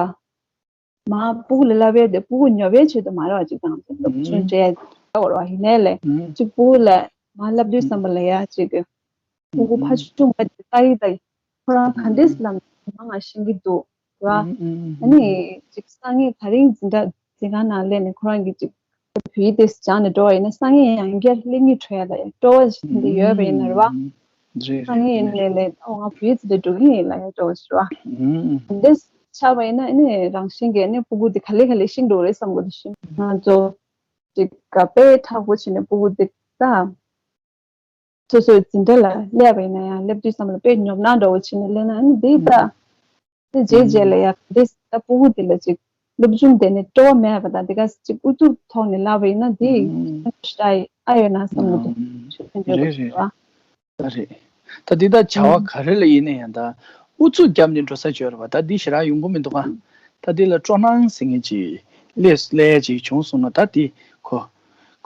མ་སྤུ་གུ་ལ་བསླབ་ཡས་དེ་སྤུ་གུ་ཉོབ་པའི་ཆེད་དུ་མ་རེད་པ། གཅིག་དང་གཅིག་སློབ་སྦྱོང་སྤྲད་ཡས་རེད་པ། ཡིན་ནའི་ལས་གཅིག་སྤུ་གུ་ལ་མ་བསླབ་དུས་ཙམ་པ་ལ་ཡ་གཅིག་གི་སྤུ་གུ་ཕར་ཕྱོགས་མ་དེ་ལྟ་ཡི་ད་ཁོ་རང་ག་འདྲས་ལམ་མང་ང་ཤེས་ཀྱི་འདུག་ར། ཨ་ནི་གཅིག་སང་ཉིན་དེ་རིང་འཛིན་གྲྭ་འཛིན་ཁང་ནང་སླེབས་ནས་ཁོ་རང་གིས་གཅིག་བོད་ཡིག་དེ་སྦྱངས་ནས་འགྲོ་བ་ཡིན་ན་སང་ཉིན་ཡང་བསྐྱར་སླེབས་སྙིང་བྲོ་ཡ་ལ་ཡ་སྤྲོ་བ་ཞིག་དེ་འདྲ་ཡོད་པ་ཡིན་ན་རེད་པ། སང་ཉིན་ཡིན་ནའི་ལས་ཨོ་ང་བོད་ཡིག་དེ་འདྲ་འགྲོ་གི་ཡིན་ལབ་ཡ་སྤྲོ་བ་ཞིག་རེད་པ། འདི་ཆགས་པ་ཡིན་ན་ཨ་ནི་རང་བཞིན་གྱིས་ཨ་ནི་སྤུ་གུ་དེ་ག་ལེ་ག་ལེ་ཤེས་འགྲོ་རེད་བསམ་གི་འདུག་ཤི། ང་ཚོ་ཅིག་ག་དཔེ་མཁྲེགས་པོ་བྱས་ནས་སྤུ་གུ་དེ་ད་སོ་སོའི་འཛིན་གྲྭ་ལ་སླེབས་པ་ཡིན་ན་ཡང་སླེབས་དུས་ཙམ་ལ་དཔེ་ཉོབ་སྣང་འདྲ་བོ་བྱས་ནས་སླེབས་ན་ཨ་ནི་དེ་ད་དེ་རྗེས་རྗེས་ལ་ཡང་དེ་ད་སྤུ་གུ་དེ་ལ་ཅིག་སློབ་སྦྱོང་དེ་ནི་སྤྲོ་བ་མེད་པ་དང་དེ་ག་ཅིག་ཨུ་ཚུགས་ཐོག་ནས་ལབ་པ་ཡིན་ན་དེ་ཞེ་དྲག་ཨ་ཡོད་ན་བསམ་གི་འདུག་ཤུགས་ཆེན་པོ་རེད་པ། ད་རེད། ད་འདི་ད་བྱ་བ་ག་རེ་ལ་ཡིན་ན་ཡང་ད་ཨུ་ཚུགས་བརྒྱབ་ནས་འགྲོ་ས་ཅིག་ཡོད་རེད་པ། ད་འདི་ཞེ་དྲག་ཡོང་གི་མི་འདུག་ག་ད་འདི་ལ་སྤྲོ་སྣང་ཟེར་མཁན་ཅིག་སླེབས་སླེབས་ཅིག་བྱུང་སོང་ན་ད་འདི་ཁོ་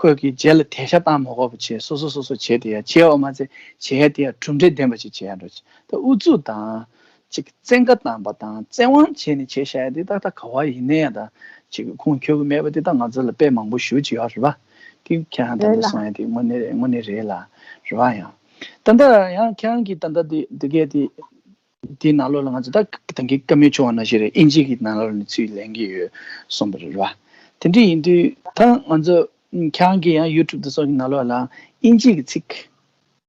ཁོས་ཀྱི་རྗེས་ལ་དེད་ཤ་བཏང་མ་དགོས་པ་བྱས་སོ་སོ་སོ་སོ་བྱས་དེ་ཡ་བྱས་པ་མ་ཚད་བྱས་ཡ་དེ་ཡ་གྲུབ་འབྲས་ལྡན་པ་ཅིག་བྱས་ཡ་འགྲོ་ཅིག་ད་ཨུ་ཚུགས་དང་ཅིག་བཙན་བཀའ་བཏང་པ་དང་བཙན་དབང་བྱས་ནས་བྱས་བཞག་ཡ་དེ་ད་ད་ག་བ་ཡིན་ནའི་ད་ཅིག་ཁུངས་འཁྱོལ་གི་མེད་པ་དེ་ད་ང་ཚོ་ལ་དཔེ་མང་པོ་ཞེ་པོ་ཅིག་ཡོད་རེད་པ། དེ་ཁྱེད་རང་ད་ལྟ་གསུང་ཡ་དེ་དངོས་གནས་རེད། དངོས་གནས་རེད་ལ་རེད་པ། ཡང་ད་ལྟ་ཡང་ཁྱེད་རང་གི་ད་ལྟ་དེ་དེ་གས་དེ་དེའི་ནང་ལོགས་ལ་ང་ཚོ་ད་ད་གིན་བཀའ་མོལ་བྱུང་བ་ནང་བཞིན་རེད། ཨིན་ཇི་གི་ནང་ལོགས་ནས་ཚུར་ལེན་གྱི་ཡོད་གསུངས་པ་རེད་པ། དེ་འདྲ་ཡིན་དུས་ད་ང་ཚོ་ ཁྱེད་རང་གིས་ཡང་ཡུ་ཊུབ་དེ་ཚོ་གི་ནང་ལོགས་ལ་དབྱིན་ཇི་གི་ཚིག་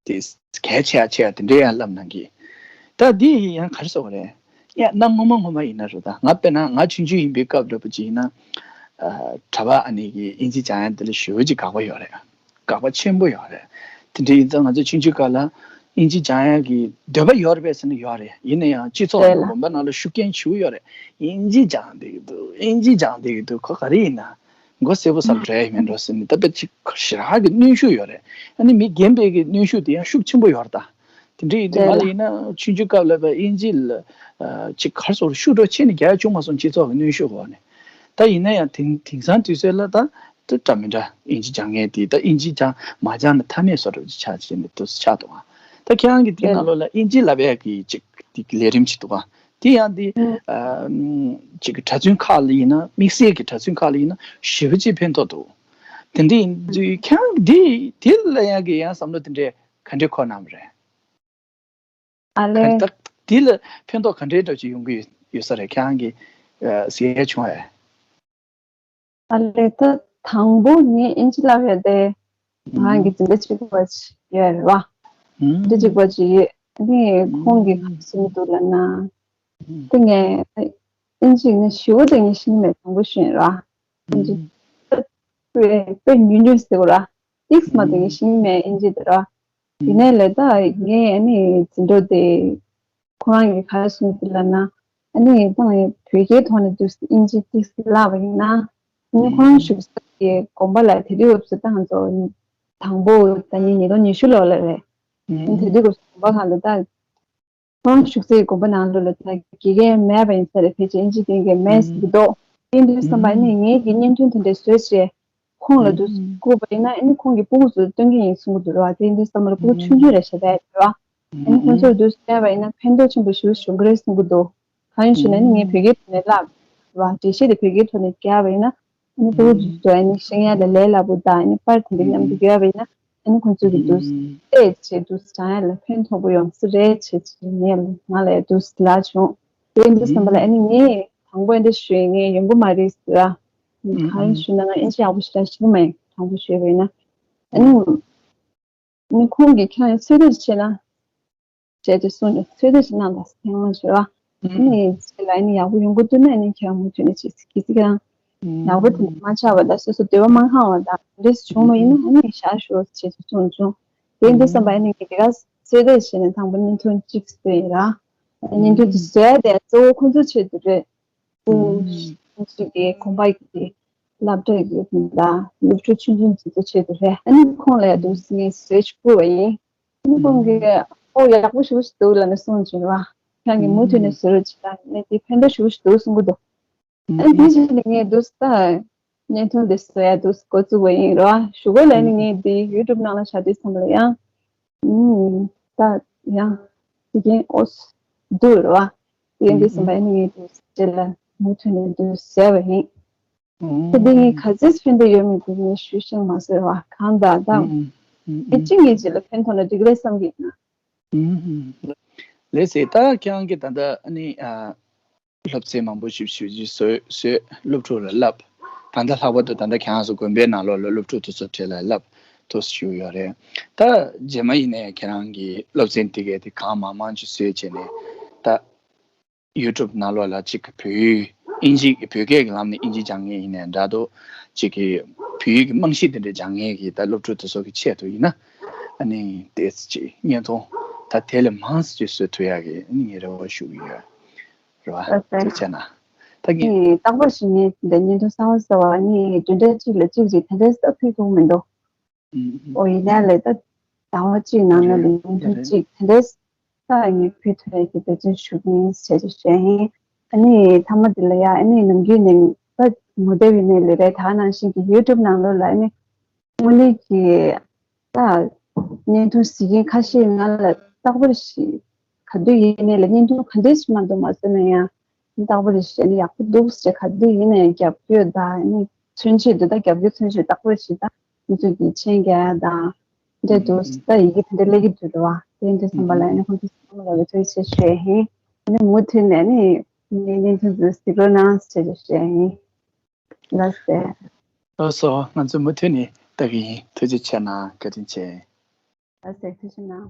དེ་གལ་ཆེ་ཡ་ཆེ་ཡ་དེ་འདྲའི་ཡང་བསླབ་གནང་གི། ད་འདི་ཡང་ག་རེ་ཟེར་དགོས་རེད། ཡ་གནའ་སྔོན་མ་སྔོན་མ་ཡིན་ན་རེད། ད་ང་དཔེར་ན་ང་ཆུང་ཆུང་ཡིན་པའི་སྐབས་འདྲ་པོ་ཅིག་ཡིན་ན། ཨ་གྲྭ་པ་ཨ་ནེ་གིས་དབྱིན་ཇི་སྦྱང་ཡ་འདི་ལ་ཞེ་པོ་ཅིག་དགག་པ་ཡོད་རེད། དགག་པ་ཆེན་པོ་ཡོད་རེད། དེ་འདྲ་ཡིན་ཙང་ང་ཚོ་ཆུང་ཆུང་སྐབས་ལ་དབྱིན་ཇི་སྦྱང་ཡ་གི་འདོད་པ་ཡོད་རེད་པས་ཟེར་ན་ཡོད་རེད། ཡིན་ན་ཡང་སྤྱི་ཚོགས་དང་དགོན་པ་ནང་ལ་ཤུགས་རྐྱེན་ཞེ་པོ་ཡོད་རེད། དབྱིན་ཇི་སྦྱང་བསྡད་ཀྱི་འདུག་དབྱིན་ཇི་སྦྱང་བསྡད་ཀྱི་འདུག་ཁོ་ག་རེ་ཡིན་ན། མགོ་སེར་པོ་ཟ་ལ་འགྲོ་ཡི་མིན་འགྲོ་ཟེར་ནས་ད་དཔེ་ཅིག་ཞེ་དྲག་གི་གནོན་ཤུགས་ཡོད་རེད། ཨ་ནི་མི་རྒན་པའི་གི་གནོན་ཤུགས་དེ་ཡང་ཤུགས་ཆེན་པོ་ཡོད་རེད་ད། དེ་འདྲ་ཡིན་དུས་ང་ལ་ཡིན་ན་ཆུང་ཆུང་སྐབས་ལ་བས་དབྱིན་ཇི་ལ་ཅིག་ག་རེ་ཟེར་ཤུགས་དྲག་ཆེ་ནས་རྒྱག་བྱུང་མ་སོང་། སྤྱི་ཚོགས་ཀྱི་གནོན་ཤུགས་འོག་ནས། ད་ཡིན་ན་ཡང་དེང་དེང་སང་དུས་ཚོད་ལ་ད་དེ་འདྲ་མི་འདྲ་དབྱིན་ཇི་སྦྱང་མཁན་དེ་ད་དབྱིན་ཇི་སྦྱང་མ་སྦྱང་ན་ཐབས་མེད་བཟོ་འདྲ་ཅིག་ཆགས་བྱས་ནས་དུ་ཆགས་འདུག་ཨ་ད་ཁྱེད་རང་གི་དེའི་ནང་ལོགས་ལ་དབྱིན་ཇི་བསླབ་ཡག་གི་ཅིག་དེ་ལས་རིམ་ཅིག་འདུག་ཨ། དེ་ཡང་དེ་ཨ་ཅིག་གི་གྲྭ་བཙུན་ཁག་ལ་ཡིན་ན། དམིགས་བསལ་གྱི་གྲྭ་བཙུན་ཁག་ལ་ཡིན་ན་ཞེ་པོ་ཅིག་ཕན་ཐོགས་འདུག་དེ་འདྲ་ཡིན་དུས་ཁྱེད་རང་གི་དེ་དེ་ལ་ཡང་གི་ཡང་བསམ་བློ་དེ་འདྲས་ག་འདྲས་འཁོར་གནང་བ་རེད། ཨ་ལེ། ག་ད་དེ་ལ་ཕན་ཐོགས་ག་འདྲའི་འདྲ་ཅིག་ཡོང་གི་ཡོད་ཡོད་ས་རེད། ཁྱེད་རང་གིས་ཨ་གཟིགས་ཡས་བྱུང་བས། ཨ་ལེ། ད་དང་པོ་ངས་དབྱིན་ཇི་བསླབ་ཡས་དེ་ང་རང་གི་འཛིན་གྲྭ་གཅིག་པ་ཅིག་ཡོད་རེད་བ། འཛིན་གྲྭ་གཅིག་པ་ཅིག་ཡོད། ཨ་ནི་ཁོང་གིས་ག་རེ་གསུང་གི་འདུག་ལབ་ན། དེ་ངས་དབྱིན་ཇི་ནི་ཞེ་པོ་དེ་ངས་ཤེས་ཀྱི་མེད། དང་པོ་ཤེས་ར། དབྱིན་ཇི་དཔེ་དཔེ་ཉུང་ཉུང་ཟེར་དགོས་ར། ཏིག་མ་དེ་ངས་ཤེས་ཀྱི་མེད། དབྱིན་ཇི་དེ་ར། དེ་ནས་ལས་ད་ངས་ཨ་ནི་འཛིན་གྲྭ་དེ་ཁོ་རང་གིས་ག་རེ་གསུངས་ཟེར་ལབ་ན། ཨ་ནི་ད་ངས་བོད་སྐད་ཐོག་ནས་དུས་དབྱིན་ཇི་ཏིག་བསླབ་པ་ཡིན་ན། ཨ་ནི་ཁོ་རང་བཞུགས་ས་གི་དགོན་པ་ལ་དེ་དུས་སྐབས་སུ་ད་ང་ཚོ་དང་པོ་ད་ཉིས་ཉིས་སྟོང་ཉི་ཤུ་ལོ་ལ་རེད། ཨ་ནི་དེ་དུས་སྐབས་སུ་དགོན་པ་ཁག་ལ་ད། ཁོང་བཞུགས་སའི་དགོན་པ་ནང་ལོགས་ལ་ད་དགེ་རྒན་མེད་པ་ཡིན་ས་རེད། ཕལ་ཆེར་དབྱིན་ཇི་དེ་གའི་མེད་ཟེར་གྱི་འདུག་དེ་འདྲ་བསམ་པ་ནི་ངེད་ཀྱིས་བརྙན་ཐུང་དེ་འདྲ་བཟོས་བྱས། ཁོང་ལ་དུ་བསྐུར་བ་ཡིན་ན་ཨ་ནི་ཁོང་གིས་ཕྲུ་གུ་ཚོར་སྟོན་གྱི་ཡིན་གསུང་གི་འདུག་ར། དེ་འདྲ་བསམ་པ་ལ་ཕྲུ་གུ་ཆུང་ཆུང་རེད་ཤག་རེད་ར། ཨ་ནི་ཁོང་ཚོར་དུ་བཤད་པ་ཡིན་ན་ཕན་ཐོགས་ཆེན་པོ་ཞེ་པོ་ཅིག་ཡོང་གི་རེད་གསུང་གི་འདུག་གང་ཡིན་ཞུས་ན་ཨ་ནི་ངས་བོད་སྐད་ཐོག་ནས་བསླབ་ར། འགྲེལ་བཤད་དེ་བོད་སྐད་ཐོག་ནས་རྒྱབ་པ་ཡིན་ན། ཨ་ནི་ཕྲུ་གུ་ཚོ་ཨ་ནི་ཤེས་ཡ་ལ་ལས་སླ་པོ་དང་། ཨ་ནི་པར་དེ་འདྲ་མཉམ་དུ་ཡོད་པ་ཡིན་ན་ཨ་ནི་ཁོང་ཚོ་གི་དུས་བལྟས་བྱས་དུས་སྦྱང་ཡ་ལ་ཕན་ཐོགས་པོ་ཡོང་ས་རེད་བྱས་བྱས་ངས་ང་ལ་དུས་ལ་བྱུང་། དེ་འདྲ་བསམ་པ་ལ་ཨ་ནི་ངས་དང་པོ་འདི་ཞུས་ངས་ཡོང་གི་མ་རེད་ཟེར་ར། གང་ཞུས་ན་ང་ཨིན་ཇི་ཡག་པོ་ཞེ་དྲག་ཤེས་ཀྱི་མ་ཡིན། དང་པོ་ཞུས་པ་ཡིན་ན་ཨ་ནི། ནི་ཁོང་གིས་ཁྱོད་ཚོད་ལྟ་ཞིག་བྱས་ན། བྱས་ཏེ་གསུངས་ནས་ཚོད་ལྟ་ཞིག་གནང་དང་ཐེངས་མ་བྱས་པ། ནི་ཚེ་ལ་ནི་ཡག་པོ་ཡོང་གི་འདུག་ན་ནི་ཁྱོད་མུ་མཐུད་ནས་བྱེད་ཟེར་གྱི་ཟིག་རང་། ཡག་པོ་དེ་འདྲ་མ་ཆགས་པ་དང་སོ་སོ་འདོད་པ་མ་ཁེངས་པ་དང་དེ་འདྲས་བྱུང་བ་ཡིན་ན་ནི་བཞག་ཤོག་བྱས་ཏེ་གསུངས་བྱུང་། དེ་འདི་བསམ་པ་ནི་དེ་ག་ཚོད་ལྟ་བྱས་ནས་དང་པོ་བརྙན་ཐུང་གཅིག་བཟོས་ཡིན་ར། བརྙན་ཐུང་དེ་བཟོས་ཡ་དེ་གཙོ་བོ་ཁོང་ཚོའི་ཆེད་དུ་རེད། ཁོང་ཚོ་གི་གོམ་པ་གི་སློབ་གྲྭ་གི་དང་སློབ་ཕྲུག་ཆུང་ཆུང་ཚོ་ཆེད་དུ་རེད། ཨ་ནི་ཁོང་ལ་ཡ་འདུག་ངས་བཟོས་ཤིག་བསྐུར་བ་ཡིན། ཨ་ནི་ཁོང་གིས་ཨོ་ཡག་པོ་ཞེ་པོ་ཞིག་འདུག་ལབ་ནས་གསུངས་བྱུང་བ། ཁྱེད་ཀྱིས་མུ་མཐུད་ནས་བཟོ་རོགས་བྱེད་དང་ནས་དེ་ཕན་ཐོགས་ཞེ་པོ་ཞིག་འདུག་གསུང་གི་འདུག་ཨ་ནི་དེ་བཞིན་ནས་ངས་འདུག་ད་བརྙན་ཐུང་འདི་བཟོ་ཡ་འདུག་འགོ་བཙུགས་པ་ཡིན་རོ། ཞུ་གོ་ལ་ནི་ངས་འདི་ཡུ་ཊུབ་ནང་ལ་བཞག་དུས་ཙམ་པ་ལ་ཡང་ད་ཡང་དེ་གིན་ཨོ་འདུག་རོ། དེ་འདི་ཙམ་པ་ནི་ངས་འདི་རྗེས་ལ་མུ་མཐུད་ནས་འདུག་ཟེར་བ་ཡིན། ད་འདི་ངས་ག་ཚོད་ཕན་ཐོགས་ཡོད་མེད་དེ་ངས་ཞུ་ཤེས་མ་སོང་བ། གང་ལྟར་ད་ངས་གཅིག་ངས་རྗེས་ལ་ཕན་ཐོགས་ན་འགྲིག་རེད་བསམ་གྱི་ཡིན། ལགས་སེ། ད་ཁྱེད་རང་གིས་ད་ལྟ་ཨ་ནི་ཨ་སློབ་ཚན་མང་པོ་ཞིག་ཞིབ་འཇུག་བཟོས་བཟོས་སློབ་ཕྲུག་ལ་བསླབ། ད་ལྟ་ལྷག་པར་དུ་ད་ལྟ་ཁྱེད་རང་ཚོ་དགོན་པའི་ནང་ལོགས་ལ་སློབ་ཕྲུག་དེ་ཚོ་གྲས་ལ་བསླབ་ཐུབ་ཞུ་ཡོད་རེད། ད་རྗེས་མ་ཡིན་ནའི་ཁྱེད་རང་གི་སློབ་ཚན་དེ་གའི་དེ་གང་མང་མང་ཅིག་བཟོས་བྱས་ནས་ད། ཡུ་ཊུབ་ནང་ལོགས་ལ་གཅིག་གི་བོད་ཡིག་དབྱིན་ཇི་བོད་སྐད་ཀྱི་ལམ་ནས་དབྱིན་ཇི་སྦྱང་མཁན་ཡིན་ནའི་འདྲ་འདུག་གཅིག་གི་བོད་ཡིག་གི་རྨང་གཞི་དེ་འདྲ་སྦྱང་མཁན་གྱི་ད་སློབ་ཕྲུག་དེ་ཚོ་གི་ཆེད་དུ་ཡིན་ན། ཨ་ནི་དེ་ཅིག་བརྙན་ཐུང་ད་དེ་ལས་མང་ཙམ་ཅིག་བཟོ་ཐུབ་ཡག་གི་ཨ་ནི་ངས་རེ་བ་ཞུ་གི་ཡོད། རེད་བ། ཨ་ཙི། དེ་བྱས་ན་ད་ངས་ཨ་ནི་རྟག་པར་ཞིག་ངས་འདི་བརྙན་ཐུང་གསར་པ་གསར་པ་ཨ་ནི་བདུན་ཕྲག་གཅིག་ལ་གཅིག་རེ་དེ་འདྲ་ཙམ་ཕུལ་ཐུབ་མི་འདུག་ཨོ་ཡིན་ན་ལས་ད་ཟླ་བ་གཅིག་ནང་ལ་ལས་ཉིན་ཐུང་གཅིག་དེ་འདྲས་ད་ངས་ཕུལ་ཐུབ་ཡག་གི་འབད་བརྩོན་ཞུ་གི་ཡིན་ཟེར་ཞུ་ཡིན། ཨ་ནི་མཐའ་མ་དེ་ལ་ཡ་ཨ་ནི་ནམ་རྒྱུན་ནས་ད་མུ་མཐུད་ཡིན་ནའི་ལས་རེད། ད་ནང་བཞིན་གྱི་ཡུ་ཊུབ་ནང་ལོགས་ལ་ཨ་ནི་དངོས་གནས་ཀྱི་ད་བརྙན་ཐུང་གཟིགས་མཁན་ཁ་ཤས་ང་ལ་རྟག་པར་ཞིག་ག་དུས་ཡིན་ནའི་ལ་བརྙན་ཐུང་ག་འདྲས་ཞིག་མ་གཏོགས་མ་བཟོས་ན་ཡང་། རྟག་པར་ཞིག་ནི་ཡག་པོ་འདུག་ཟེར། ག་དུས་ཡིན་ན་ཡང་རྒྱབ་སྐྱོར་དང་ནི་མཚོན་བྱེད་དུ་ད་རྒྱབ་སྐྱོར་མཚོན་བྱེད་རྟག་པར་ཞིག་ད་ང་ཚོ་གི་མཆན་རྒྱག་ཡ་དང་འདྲ་འདུག་ཟེར། ད་ཡི་གེ་དེ་འདྲ་སླེབས་ཀྱི་འདུག་རེད་བ། དེ་འདྲ་བསམ་པ་ལ་ནི་ཁོང་ཚོ་ཚང་མ་ལ་ཐུགས་རྗེ་ཆེ་ཞུ་ཡ་ཡིན། ནི་མུ་མཐུད་ནས་ནི་ངའི་བརྙན་ཐུང་དེ་གཟིགས་རོགས་གནང་ཟེར་ཞུ་ཡ་ཡིན། ལགས་སེ། ལགས་སོ། ང་ཚོས་མུ་མཐུད་ནས་ལྟ་གི་ཡིན། ཐུགས་རྗེ་ཆེ་གནང་། བཀའ་དྲིན་ཆེ། ལགས་སོ། ཐུགས་རྗེ་གནང་།